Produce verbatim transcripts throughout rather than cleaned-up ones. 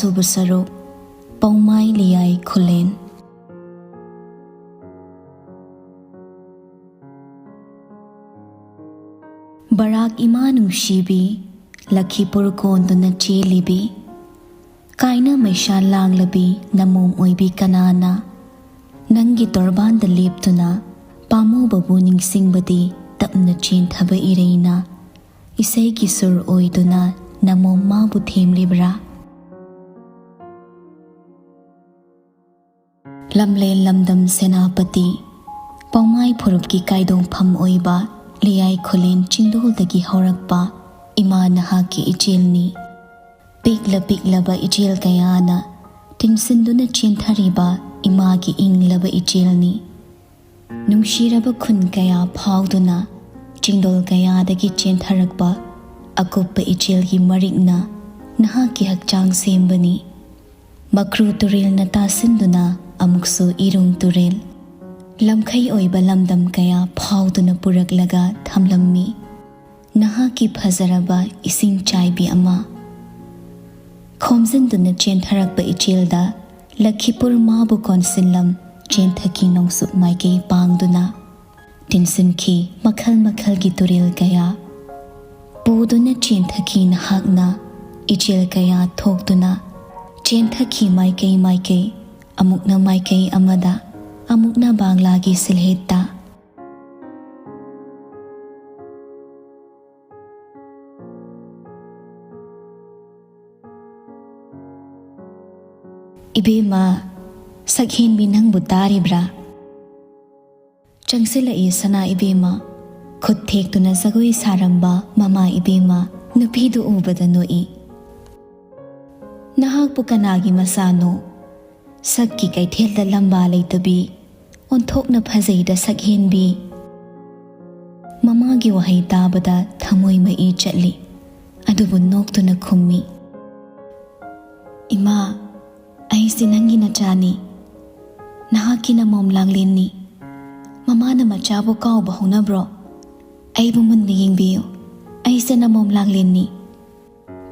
ꯁꯨꯕ ꯁꯔꯨꯛ, ꯄꯧꯃꯥꯏ ꯂꯤꯌꯥꯏ ꯈꯨꯂꯦꯟ꯫ ꯕꯔꯥꯛ ꯏꯃꯥ ꯅꯨꯡꯁꯤꯕꯤ, ꯂꯈꯤꯄꯨꯔ ꯀꯣꯟꯗꯨꯅ ꯆꯦꯜꯂꯤꯕꯤ, ꯀꯥꯏꯅ ꯃꯩꯁꯥ ꯂꯥꯡꯂꯕꯤ ꯅꯃꯣꯝ ꯑꯣꯏꯕꯤ ꯀꯅꯥꯅ? ꯅꯪꯒꯤ ꯇꯣꯔꯕꯥꯟꯗ ꯂꯦꯞꯇꯨꯅ ꯄꯥꯝꯃꯨꯕꯕꯨ ꯅꯤꯡꯁꯤꯡꯕꯗꯤ ꯇꯞꯅ ꯆꯦꯟꯊꯕ ꯏꯔꯩꯅ ꯏꯁꯩꯒꯤ ꯁꯨꯔ ꯑꯣꯏꯗꯨꯅ ꯅꯃꯣꯝ ꯃꯥꯕꯨ ꯊꯦꯝꯂꯤꯕ꯭ꯔꯥ? ꯂꯝꯂꯦꯟ ꯂꯝꯗꯝ ꯁꯦꯅꯥꯄꯇꯤ, ꯄꯥꯎꯃꯥꯏ ꯐꯨꯔꯨꯞꯀꯤ ꯀꯥꯏꯗꯣꯡꯐꯝ ꯑꯣꯏꯕ ꯂꯤꯌꯥꯏ ꯈꯨꯂꯦꯟ ꯆꯤꯡꯗꯣꯜꯗꯒꯤ ꯍꯧꯔꯛꯄ ꯏꯃꯥ ꯅꯍꯥꯛꯀꯤ ꯏꯆꯦꯜꯅꯤ꯫ ꯄꯤꯛꯂ ꯄꯤꯛꯂꯕ ꯏꯆꯦꯜ ꯀꯌꯥꯅ ꯇꯤꯟꯁꯤꯟꯗꯨꯅ ꯆꯦꯟꯊꯔꯤꯕ ꯏꯃꯥꯒꯤ ꯏꯪꯂꯕ ꯏꯆꯦꯜꯅꯤ꯫ ꯅꯨꯡꯁꯤꯔꯕ ꯈꯨꯟ ꯀꯌꯥ ꯐꯥꯎꯗꯨꯅ ꯆꯤꯡꯗꯣꯜ ꯀꯌꯥꯗꯒꯤ ꯆꯦꯟꯊꯔꯛꯄ ꯑꯀꯨꯞꯄ ꯏꯆꯦꯜꯒꯤ ꯃꯔꯤꯛꯅ ꯅꯍꯥꯛꯀꯤ ꯍꯛꯆꯥꯡ ꯁꯦꯝꯕꯅꯤ꯫ ꯃꯀ꯭ꯔꯨ ꯇꯨꯔꯦꯜꯅ ꯇꯥꯁꯤꯟꯗꯨꯅ ꯑꯃꯨꯛꯁꯨ ꯏꯔꯨꯡ ꯇꯨꯔꯦꯜ, ꯂꯝꯈꯩ ꯑꯣꯏꯕ ꯂꯝꯗꯝ ꯀꯌꯥ ꯐꯥꯎꯗꯨꯅ ꯄꯨꯔꯛꯂꯒ ꯊꯝꯂꯝꯃꯤ꯫ ꯅꯍꯥꯛꯀꯤ ꯐꯖꯔꯕ ꯏꯁꯤꯡ ꯆꯥꯏꯕꯤ ꯑꯃ꯫ ꯈꯣꯝꯖꯤꯟꯗꯨꯅ ꯆꯦꯟꯊꯔꯛꯄ ꯏꯆꯦꯜꯗ ꯂꯈꯤꯄꯨꯔ ꯃꯥꯕꯨ ꯀꯣꯟꯁꯤꯜꯂꯝ ꯆꯦꯟꯊꯈꯤ ꯅꯣꯡꯆꯨꯞ ꯃꯥꯏꯀꯩ ꯄꯥꯡꯗꯨꯅ꯫ ꯇꯤꯟꯁꯤꯟꯈꯤ ꯃꯈꯜ ꯃꯈꯜꯒꯤ ꯇꯨꯔꯦꯜ ꯀꯌꯥ꯫ ꯄꯨꯗꯨꯅ ꯆꯦꯟꯊꯈꯤ ꯅꯍꯥꯛꯅ ꯏꯆꯦꯜ ꯀꯌꯥ ꯊꯣꯛꯇꯨꯅ꯫ ꯆꯦꯟꯊꯈꯤ ꯃꯥꯏꯀꯩ ꯃꯥꯏꯀꯩ, ꯑꯃꯨꯛꯅ ꯃꯥꯏꯀꯩ ꯑꯃꯗ, ꯑꯃꯨꯛꯅ ꯕꯪꯂꯥꯒꯤ ꯁꯤꯜꯍꯦꯠꯇ꯫ ꯏꯕꯦꯝꯃ, ꯁꯛꯍꯦꯟꯕꯤ ꯅꯪꯕꯨ ꯇꯥꯔꯤꯕ꯭ꯔꯥ? ꯆꯪꯁꯤꯜꯂꯛꯏ ꯁꯅꯥ ꯏꯕꯦꯝꯃ, ꯈꯨꯠ ꯊꯦꯛꯇꯨꯅ ꯖꯒꯣꯏ ꯁꯥꯔꯝꯕ ꯃꯃꯥ ꯏꯕꯦꯝꯃ ꯅꯨꯄꯤꯗꯨ ꯎꯕꯗ ꯅꯣꯛꯏ꯫ ꯅꯍꯥꯛꯄꯨ ꯀꯅꯥꯒꯤ ꯃꯆꯥꯅꯣ? ꯁꯛꯀꯤ ꯀꯩꯊꯦꯜꯗ ꯂꯝꯕꯥ ꯂꯩꯇꯕꯤ, ꯑꯣꯟꯊꯣꯛꯅ ꯐꯖꯩꯗ ꯁꯛꯍꯦꯟꯕꯤ꯫ ꯃꯃꯥꯒꯤ ꯋꯥꯍꯩ ꯇꯥꯕꯗ ꯊꯃꯣꯏ ꯃꯛꯏ ꯆꯠꯂꯤ, ꯑꯗꯨꯕꯨ ꯅꯣꯛꯇꯨꯅ ꯈꯨꯝꯃꯤ, "ꯏꯃꯥ, ꯑꯩꯁꯦ ꯅꯪꯒꯤ ꯅꯆꯥꯅꯤ, ꯅꯍꯥꯛꯀꯤ ꯅꯃꯣꯝ ꯂꯥꯡꯂꯦꯟꯅꯤ꯫ ꯃꯃꯥꯅ ꯃꯆꯥꯕꯨ ꯀꯥꯎꯕ ꯍꯧꯅꯕ꯭ꯔꯣ? ꯑꯩꯕꯨ ꯃꯨꯟꯅ ꯌꯦꯡꯕꯤꯌꯨ, ꯑꯩꯁꯦ ꯅꯃꯣꯝ ꯂꯥꯡꯂꯦꯟꯅꯤ꯫"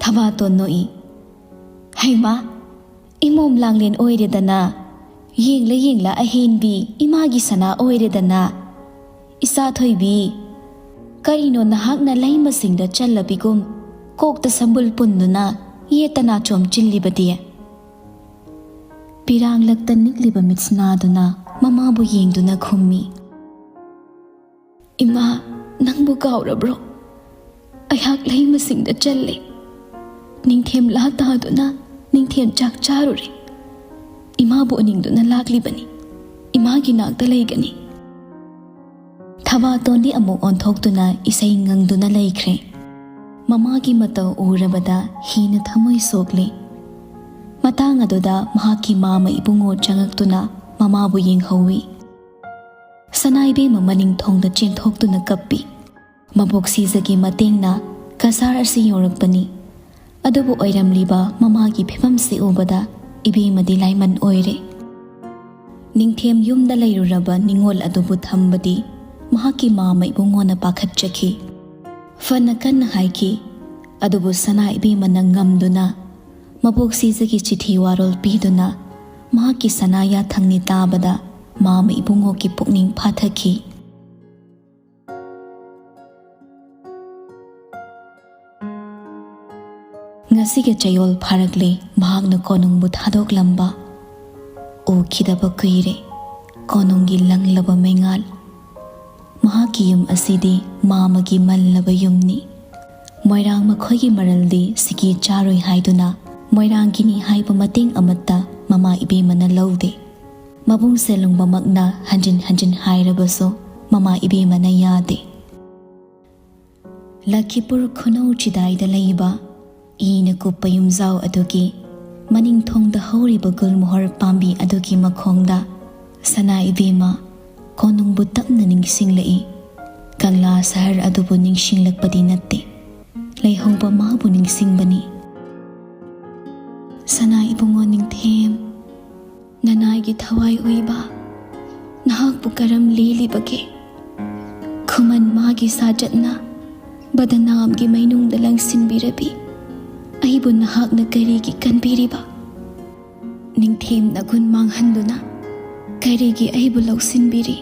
ꯊꯕꯥꯇꯣꯟ ꯅꯣꯛꯏ꯫ ꯍꯩꯃꯥ, ꯏꯃꯣꯝ ꯂꯥꯡꯂꯦꯟ ꯑꯣꯏꯔꯦꯗꯅ, ꯌꯦꯡꯂ ꯌꯦꯡꯂ ꯑꯍꯦꯟꯕꯤ ꯏꯃꯥꯒꯤ ꯁꯅꯥ ꯑꯣꯏꯔꯦꯗꯅ꯫ ꯏꯆꯥ ꯊꯣꯏꯕꯤ, ꯀꯔꯤꯅꯣ ꯅꯍꯥꯛꯅ ꯂꯩꯃꯁꯤꯡꯗ ꯆꯜꯂꯕꯤꯒꯨꯝ ꯀꯣꯛꯇ ꯁꯝꯕꯨꯜ ꯄꯨꯟꯗꯨꯅ ꯌꯦꯠꯇ ꯅꯥꯆꯣꯝ ꯆꯤꯜꯂꯤꯕꯗꯤ? ꯄꯤꯔꯥꯡꯂꯛꯇ ꯅꯤꯛꯂꯤꯕ ꯃꯤꯠꯁꯅꯥꯗꯨꯅ ꯃꯃꯥꯕꯨ ꯌꯦꯡꯗꯨꯅ ꯈꯨꯝꯃꯤ꯫ ꯏꯃꯥ, ꯅꯪꯕꯨ ꯀꯥꯎꯔꯕ꯭ꯔꯣ? ꯑꯩꯍꯥꯛ ꯂꯩꯃꯁꯤꯡꯗ ꯆꯜꯂꯦ꯫ ꯅꯤꯡꯊꯦꯝ ꯂꯥ ꯇꯥꯗꯨꯅ ꯅꯤꯡꯊꯦꯝ ꯆꯥꯛ ꯆꯥꯔꯨꯔꯦ꯫ ꯏꯃꯥꯕꯨ ꯎꯅꯤꯡꯗꯨꯅ ꯂꯥꯛꯂꯤꯕꯅꯤ꯫ ꯏꯃꯥꯒꯤ ꯅꯥꯛꯇ ꯂꯩꯒꯅꯤ꯫ ꯊꯕꯥꯇꯣꯟꯗꯤ ꯑꯃꯨꯛ ꯑꯣꯟꯊꯣꯛꯇꯨꯅ ꯏꯁꯩ ꯉꯪꯗꯨꯅ ꯂꯩꯈ꯭ꯔꯦ꯫ ꯃꯃꯥꯒꯤ ꯃꯇꯧ ꯎꯔꯕꯗ ꯍꯦꯟꯅ ꯊꯃꯣꯏ ꯁꯣꯛꯂꯦ꯫ ꯃꯇꯥꯡ ꯑꯗꯨꯗ ꯃꯍꯥꯛꯀꯤ ꯃꯥꯃ ꯏꯕꯨꯡꯉꯣ ꯆꯪꯉꯛꯇꯨꯅ ꯃꯃꯥꯕꯨ ꯌꯦꯡꯍꯧꯏ꯫ ꯁꯅꯥ ꯏꯕꯦꯝꯃ ꯃꯅꯤꯡ ꯊꯣꯡꯗ ꯆꯦꯟꯊꯣꯛꯇꯨꯅ ꯀꯞꯄꯤ꯫ ꯃꯕꯣꯛ ꯁꯤꯖꯒꯤ ꯃꯇꯦꯡꯅ ꯀꯁꯥꯔ ꯑꯁꯤ ꯌꯧꯔꯛꯄꯅꯤ꯫ ꯑꯗꯨꯕꯨ ꯑꯣꯏꯔꯝꯂꯤꯕ ꯃꯃꯥꯒꯤ ꯐꯤꯕꯝꯁꯤ ꯎꯕꯗ ꯏꯕꯦꯝꯃꯗꯤ ꯂꯥꯏꯃꯟ ꯑꯣꯏꯔꯦ꯫ ꯅꯤꯡꯊꯦꯝ ꯌꯨꯝꯗ ꯂꯩꯔꯨꯔꯕ ꯅꯤꯉꯣꯜ ꯑꯗꯨꯕꯨ ꯊꯝꯕꯗꯤ ꯃꯍꯥꯛꯀꯤ ꯃꯥꯃ ꯏꯕꯨꯡꯉꯣꯅ ꯄꯥꯈꯠꯆꯈꯤ꯫ ꯐꯅ ꯀꯟꯅ ꯍꯥꯏꯈꯤ, ꯑꯗꯨꯕꯨ ꯁꯅꯥ ꯏꯕꯦꯝꯃꯅ ꯉꯝꯗꯨꯅ ꯃꯕꯣꯛ ꯁꯤꯖꯒꯤ ꯆꯤꯊꯤ ꯋꯥꯔꯣꯜ ꯄꯤꯗꯨꯅ ꯃꯍꯥꯛꯀꯤ ꯁꯅꯥ ꯌꯥꯊꯪꯅꯤ ꯇꯥꯕꯗ ꯃꯥꯃ ꯏꯕꯨꯡꯉꯣꯒꯤ ꯄꯨꯛꯅꯤꯡ ꯐꯥꯊꯈꯤ꯫ ꯉꯁꯤꯒꯤ ꯆꯌꯣꯜ ꯐꯥꯔꯛꯂꯦ ꯃꯍꯥꯛꯅ ꯀꯣꯅꯨꯡꯕꯨ ꯊꯥꯗꯣꯛꯂꯝꯕ꯫ ꯎꯈꯤꯗꯕ ꯀꯨꯏꯔꯦ ꯀꯣꯅꯨꯡꯒꯤ ꯂꯪꯂꯕ ꯃꯩꯉꯥꯜ꯫ ꯃꯍꯥꯛꯀꯤ ꯌꯨꯝ ꯑꯁꯤꯗꯤ ꯃꯥꯃꯒꯤ ꯃꯜꯂꯕ ꯌꯨꯝꯅꯤ꯫ ꯃꯣꯏꯔꯥꯡ ꯃꯈꯣꯏꯒꯤ ꯃꯔꯜꯗꯤ ꯁꯤꯀꯤ ꯆꯥꯔꯣꯏ ꯍꯥꯏꯗꯨꯅ ꯃꯣꯏꯔꯥꯡꯒꯤꯅꯤ ꯍꯥꯏꯕ ꯃꯇꯦꯡ ꯑꯃꯠꯇ ꯃꯃꯥ ꯏꯕꯦꯝꯃꯅ ꯂꯧꯗꯦ꯫ ꯃꯕꯨꯡꯁꯦ ꯂꯨꯡꯕꯃꯛꯅ ꯍꯟꯖꯤꯟ ꯍꯟꯖꯤꯟ ꯍꯥꯏꯔꯕꯁꯨ ꯃꯃꯥ ꯏꯕꯦꯝꯃꯅ ꯌꯥꯗꯦ꯫ ꯂꯈꯤꯄꯨꯔ ꯈꯨꯅꯧ ꯆꯤꯗꯥꯏꯗ ꯂꯩꯕ ꯏꯅ ꯀꯨꯞꯄ ꯌꯨꯝꯖꯥꯎ ꯑꯗꯨꯒꯤ ꯃꯅꯤꯡ ꯊꯣꯡꯗ ꯍꯧꯔꯤꯕ ꯒꯨꯜꯃꯣꯍꯔ ꯄꯥꯝꯕꯤ ꯑꯗꯨꯒꯤ ꯃꯈꯣꯡꯗ ꯁꯅꯥ ꯏꯕꯦꯝꯃ ꯀꯣꯅꯨꯡꯕꯨ ꯇꯞꯅ ꯅꯤꯡꯁꯤꯡꯂꯛꯏ꯫ ꯀꯪꯂꯥ ꯁꯍꯔ ꯑꯗꯨꯕꯨ ꯅꯤꯡꯁꯤꯡꯂꯛꯄꯗꯤ ꯅꯠꯇꯦ, ꯂꯩꯍꯧꯕ ꯃꯥꯕꯨ ꯅꯤꯡꯁꯤꯡꯕꯅꯤ꯫ ꯁꯅꯥ ꯏꯕꯨꯡꯉꯣ ꯅꯤꯡꯊꯦꯝ, ꯅꯅꯥꯏꯒꯤ ꯊꯋꯥꯏ ꯑꯣꯏꯕ ꯅꯍꯥꯛꯄꯨ ꯀꯔꯝ ꯂꯦꯜꯂꯤꯕꯒꯦ? ꯈꯨꯃꯟ ꯃꯥꯒꯤ ꯁꯥꯖꯠꯅ ꯕꯗꯅꯥꯝꯒꯤ ꯃꯩꯅꯨꯡꯗ ꯂꯪꯁꯤꯟꯕꯤꯔꯕꯤ꯫ ꯑꯩꯕꯨ ꯅꯍꯥꯛꯅ ꯀꯔꯤꯒꯤ ꯀꯟꯕꯤꯔꯤꯕ? ꯅꯤꯡꯊꯦꯝ ꯅꯒꯨꯟ ꯃꯥꯡꯍꯟꯗꯨꯅ ꯀꯔꯤꯒꯤ ꯑꯩꯕꯨ ꯂꯧꯁꯤꯟꯕꯤꯔꯤ?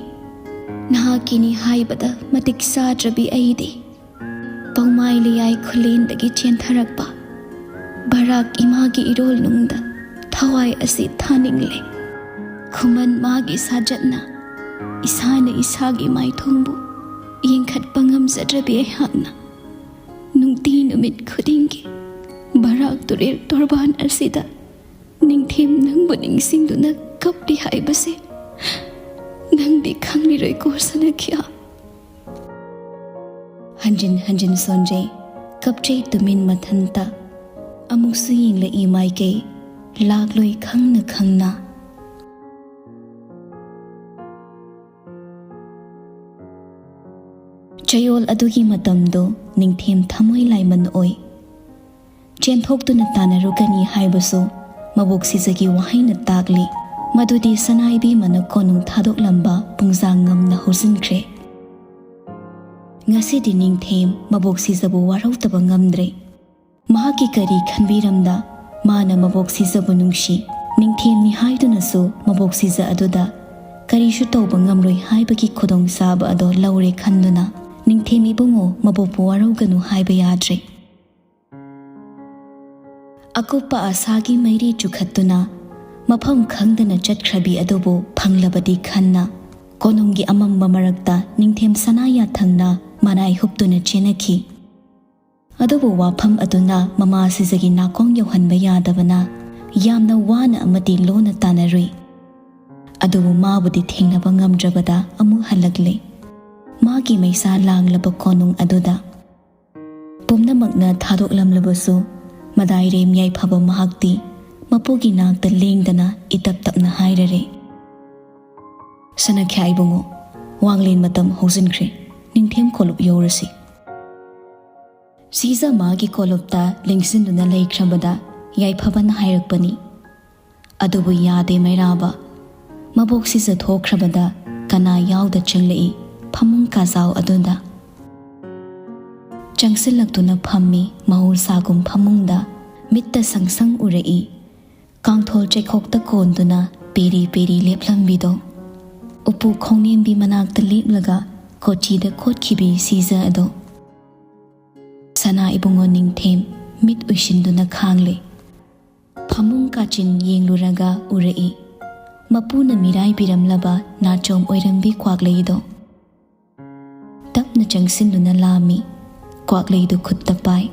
ꯅꯍꯥꯛꯀꯤꯅꯤ ꯍꯥꯏꯕꯗ ꯃꯇꯤꯛ ꯆꯥꯗ꯭ꯔꯕꯤ ꯑꯩꯗꯤ ꯄꯧꯃꯥꯏ ꯂꯤꯌꯥꯏ ꯈꯨꯂꯦꯟꯗꯒꯤ ꯆꯦꯟꯊꯔꯛꯄ ꯕꯔꯥꯛ ꯏꯃꯥꯒꯤ ꯏꯔꯣꯜꯅꯨꯡꯗ ꯊꯋꯥꯏ ꯑꯁꯤ ꯊꯥꯅꯤꯡꯂꯦ꯫ ꯈꯨꯃꯟ ꯃꯥꯒꯤ ꯁꯥꯖꯠꯅ ꯏꯁꯥꯅ ꯏꯁꯥꯒꯤ ꯃꯥꯏꯊꯣꯡꯕꯨ ꯌꯦꯡꯈꯠꯄ ꯉꯝꯖꯗ꯭ꯔꯕꯤ ꯑꯩꯍꯥꯛꯅ ꯅꯨꯡꯇꯤ ꯅꯨꯃꯤꯠ ꯈꯨꯗꯤꯡꯒꯤ ꯕꯔꯥꯛ ꯇꯨꯔꯦꯜ ꯇꯣꯔꯕꯥꯟ ꯑꯁꯤꯗ ꯅꯤꯡꯊꯦꯝ ꯅꯪꯕꯨ ꯅꯤꯡꯁꯤꯡꯗꯨꯅ ꯀꯞꯂꯤ ꯍꯥꯏꯕꯁꯦ ꯅꯪꯗꯤ ꯈꯪꯂꯤꯔꯣꯏꯀꯣ ꯁꯅꯈ꯭ꯌꯥ꯫ ꯍꯟꯖꯤꯟ ꯍꯟꯖꯤꯟ ꯁꯣꯟꯖꯩ, ꯀꯞꯆꯩ ꯇꯨꯃꯤꯟ ꯃꯊꯟꯇ꯫ ꯑꯃꯨꯛꯁꯨ ꯌꯦꯡꯂꯛꯏ ꯃꯥꯏꯀꯩ, ꯂꯥꯛꯂꯣꯏ ꯈꯪꯅ ꯈꯪꯅ꯫ ꯆꯌꯣꯜ ꯑꯗꯨꯒꯤ ꯃꯇꯝꯗꯨ ꯅꯤꯡꯊꯦꯝ ꯊꯃꯣꯏ ꯂꯥꯏꯃꯟ ꯑꯣꯏ꯫ ꯆꯦꯟꯊꯣꯛꯇꯨꯅ ꯇꯥꯟꯅꯔꯨꯒꯅꯤ ꯍꯥꯏꯕꯁꯨ ꯃꯕꯣꯛ ꯁꯤꯖꯒꯤ ꯋꯥꯍꯩꯅ ꯇꯥꯛꯂꯤ꯫ ꯃꯗꯨꯗꯤ ꯁꯅꯥꯏꯕꯦꯝꯃꯅ ꯀꯣꯅꯨꯡ ꯊꯥꯗꯣꯛꯂꯝꯕ ꯄꯨꯡꯖꯥꯡ ꯉꯝꯅ ꯍꯧꯖꯤꯟꯈ꯭ꯔꯦ꯫ ꯉꯁꯤꯗꯤ ꯅꯤꯡꯊꯦꯝ ꯃꯕꯣꯛ ꯁꯤꯖꯕꯨ ꯋꯥꯔꯧꯗꯕ ꯉꯝꯗ꯭ꯔꯦ꯫ ꯃꯍꯥꯛꯀꯤ ꯀꯔꯤ ꯈꯟꯕꯤꯔꯝꯗ ꯃꯥꯅ ꯃꯕꯣꯛ ꯁꯤꯖꯕꯨ ꯅꯨꯡꯁꯤ, ꯅꯤꯡꯊꯦꯝꯅꯤ ꯍꯥꯏꯗꯨꯅꯁꯨ ꯃꯕꯣꯛ ꯁꯤꯖ ꯑꯗꯨꯗ ꯀꯔꯤꯁꯨ ꯇꯧꯕ ꯉꯝꯂꯣꯏ ꯍꯥꯏꯕꯒꯤ ꯈꯨꯗꯣꯡꯆꯥꯕ ꯑꯗꯣ ꯂꯧꯔꯦ ꯈꯟꯗꯨꯅ ꯅꯤꯡꯊꯦꯝ ꯏꯕꯨꯡꯉꯣ ꯃꯕꯣꯛꯄꯨ ꯋꯥꯔꯧꯒꯅꯨ ꯍꯥꯏꯕ ꯌꯥꯗ꯭ꯔꯦ꯫ ꯑꯀꯨꯞꯄ ꯑꯁꯥꯒꯤ ꯃꯩꯔꯤ ꯆꯨꯈꯠꯇꯨꯅ ꯃꯐꯝ ꯈꯪꯗꯅ ꯆꯠꯈ꯭ꯔꯕꯤ ꯑꯗꯨꯕꯨ ꯐꯪꯂꯕꯗꯤ ꯈꯟꯅ ꯀꯣꯅꯨꯡꯒꯤ ꯑꯃꯝꯕ ꯃꯔꯛꯇ ꯅꯤꯡꯊꯦꯝ ꯁꯅꯥ ꯌꯥꯊꯪꯅ ꯃꯅꯥꯏ ꯍꯨꯞꯇꯨꯅ ꯆꯦꯟꯅꯈꯤ꯫ ꯑꯗꯨꯕꯨ ꯋꯥꯐꯝ ꯑꯗꯨꯅ ꯃꯃꯥ ꯁꯤꯖꯒꯤ ꯅꯥꯀꯣꯡ ꯌꯧꯍꯟꯕ ꯌꯥꯗꯕꯅ ꯌꯥꯝꯅ ꯋꯥꯅ ꯑꯃꯗꯤ ꯂꯣꯟꯅ ꯇꯥꯟꯅꯔꯨꯏ꯫ ꯑꯗꯨꯕꯨ ꯃꯥꯕꯨꯗꯤ ꯊꯦꯡꯅꯕ ꯉꯝꯗ꯭ꯔꯕꯗ ꯑꯃꯨꯛ ꯍꯜꯂꯛꯂꯦ꯫ ꯃꯥꯒꯤ ꯃꯩꯁꯥ ꯂꯥꯡꯂꯕ ꯀꯣꯅꯨꯡ ꯑꯗꯨꯗ ꯄꯨꯝꯅꯃꯛꯅ ꯊꯥꯗꯣꯛꯂꯝꯂꯕꯁꯨ ꯃꯗꯥꯏꯔꯦꯝ ꯌꯥꯏꯐꯕ ꯃꯍꯥꯛꯇꯤ ꯃꯄꯨꯒꯤ ꯅꯥꯛꯇ ꯂꯦꯡꯗꯅ ꯏꯇꯞ ꯇꯞꯅ ꯍꯥꯏꯔꯔꯦ, "ꯁꯅꯈ꯭ꯌꯥ ꯏꯕꯨꯡꯉꯣ, ꯋꯥꯡꯂꯦꯟ ꯃꯇꯝ ꯍꯧꯖꯤꯟꯈ꯭ꯔꯦ, ꯅꯤꯡꯊꯦꯝ ꯀꯣꯂꯨꯞ ꯌꯧꯔꯁꯤ꯫" ꯁꯤꯖ ꯃꯥꯒꯤ ꯀꯣꯂꯨꯞꯇ ꯂꯦꯡꯁꯤꯟꯗꯨꯅ ꯂꯩꯈ꯭ꯔꯕꯗ ꯌꯥꯏꯐꯕꯅ ꯍꯥꯏꯔꯛꯄꯅꯤ, "ꯑꯗꯨꯕꯨ ꯌꯥꯗꯦ ꯃꯩꯔꯥꯕ, ꯃꯕꯣꯛ ꯁꯤꯖ ꯊꯣꯛꯈ꯭ꯔꯕꯗ ꯀꯅꯥ ꯌꯥꯎꯗ ꯆꯪꯂꯛꯏ ꯐꯃꯨꯡ ꯀꯥꯖꯥꯎ ꯑꯗꯨꯗ?" ꯆꯪꯁꯤꯜꯂꯛꯇꯨꯅ ꯐꯝꯃꯤ ꯃꯍꯧꯁꯥꯒꯨꯝ ꯐꯃꯨꯡꯗ꯫ ꯃꯤꯠꯇ ꯁꯪꯁꯪ ꯎꯔꯛꯏ ꯀꯥꯡꯊꯣꯜ ꯆꯩꯈꯣꯛꯇ ꯀꯣꯟꯗꯨꯅ ꯄꯦꯔꯤ ꯄꯦꯔꯤ ꯂꯦꯞꯂꯝꯕꯤꯗꯣ꯫ ꯎꯄꯨ ꯈꯣꯡꯅꯦꯝꯕꯤ ꯃꯅꯥꯛꯇ ꯂꯦꯞꯂꯒ ꯀꯣꯆꯤꯗ ꯀꯣꯠꯈꯤꯕꯤ ꯁꯤꯖ ꯑꯗꯣ꯫ ꯁꯅꯥ ꯏꯕꯨꯡꯉꯣ ꯅꯤꯡꯊꯦꯝ ꯃꯤꯠ ꯎꯏꯁꯤꯟꯗꯨꯅ ꯈꯥꯡꯂꯦ꯫ ꯐꯃꯨꯡ ꯀꯥꯆꯤꯟ ꯌꯦꯡꯂꯨꯔꯒ ꯎꯔꯛꯏ ꯃꯄꯨꯅ ꯃꯤꯔꯥꯏꯕꯤꯔꯝꯂꯕ ꯅꯥꯆꯣꯝ ꯑꯣꯏꯔꯝꯕꯤ ꯀ꯭ꯋꯥꯛꯂꯩꯗꯣ꯫ ꯇꯞꯅ ꯆꯪꯁꯤꯟꯗꯨꯅ ꯂꯥꯝꯃꯤ ꯀ꯭ꯋꯥꯛꯂꯩꯗꯨ ꯈꯨꯠꯇ ꯄꯥꯏ꯫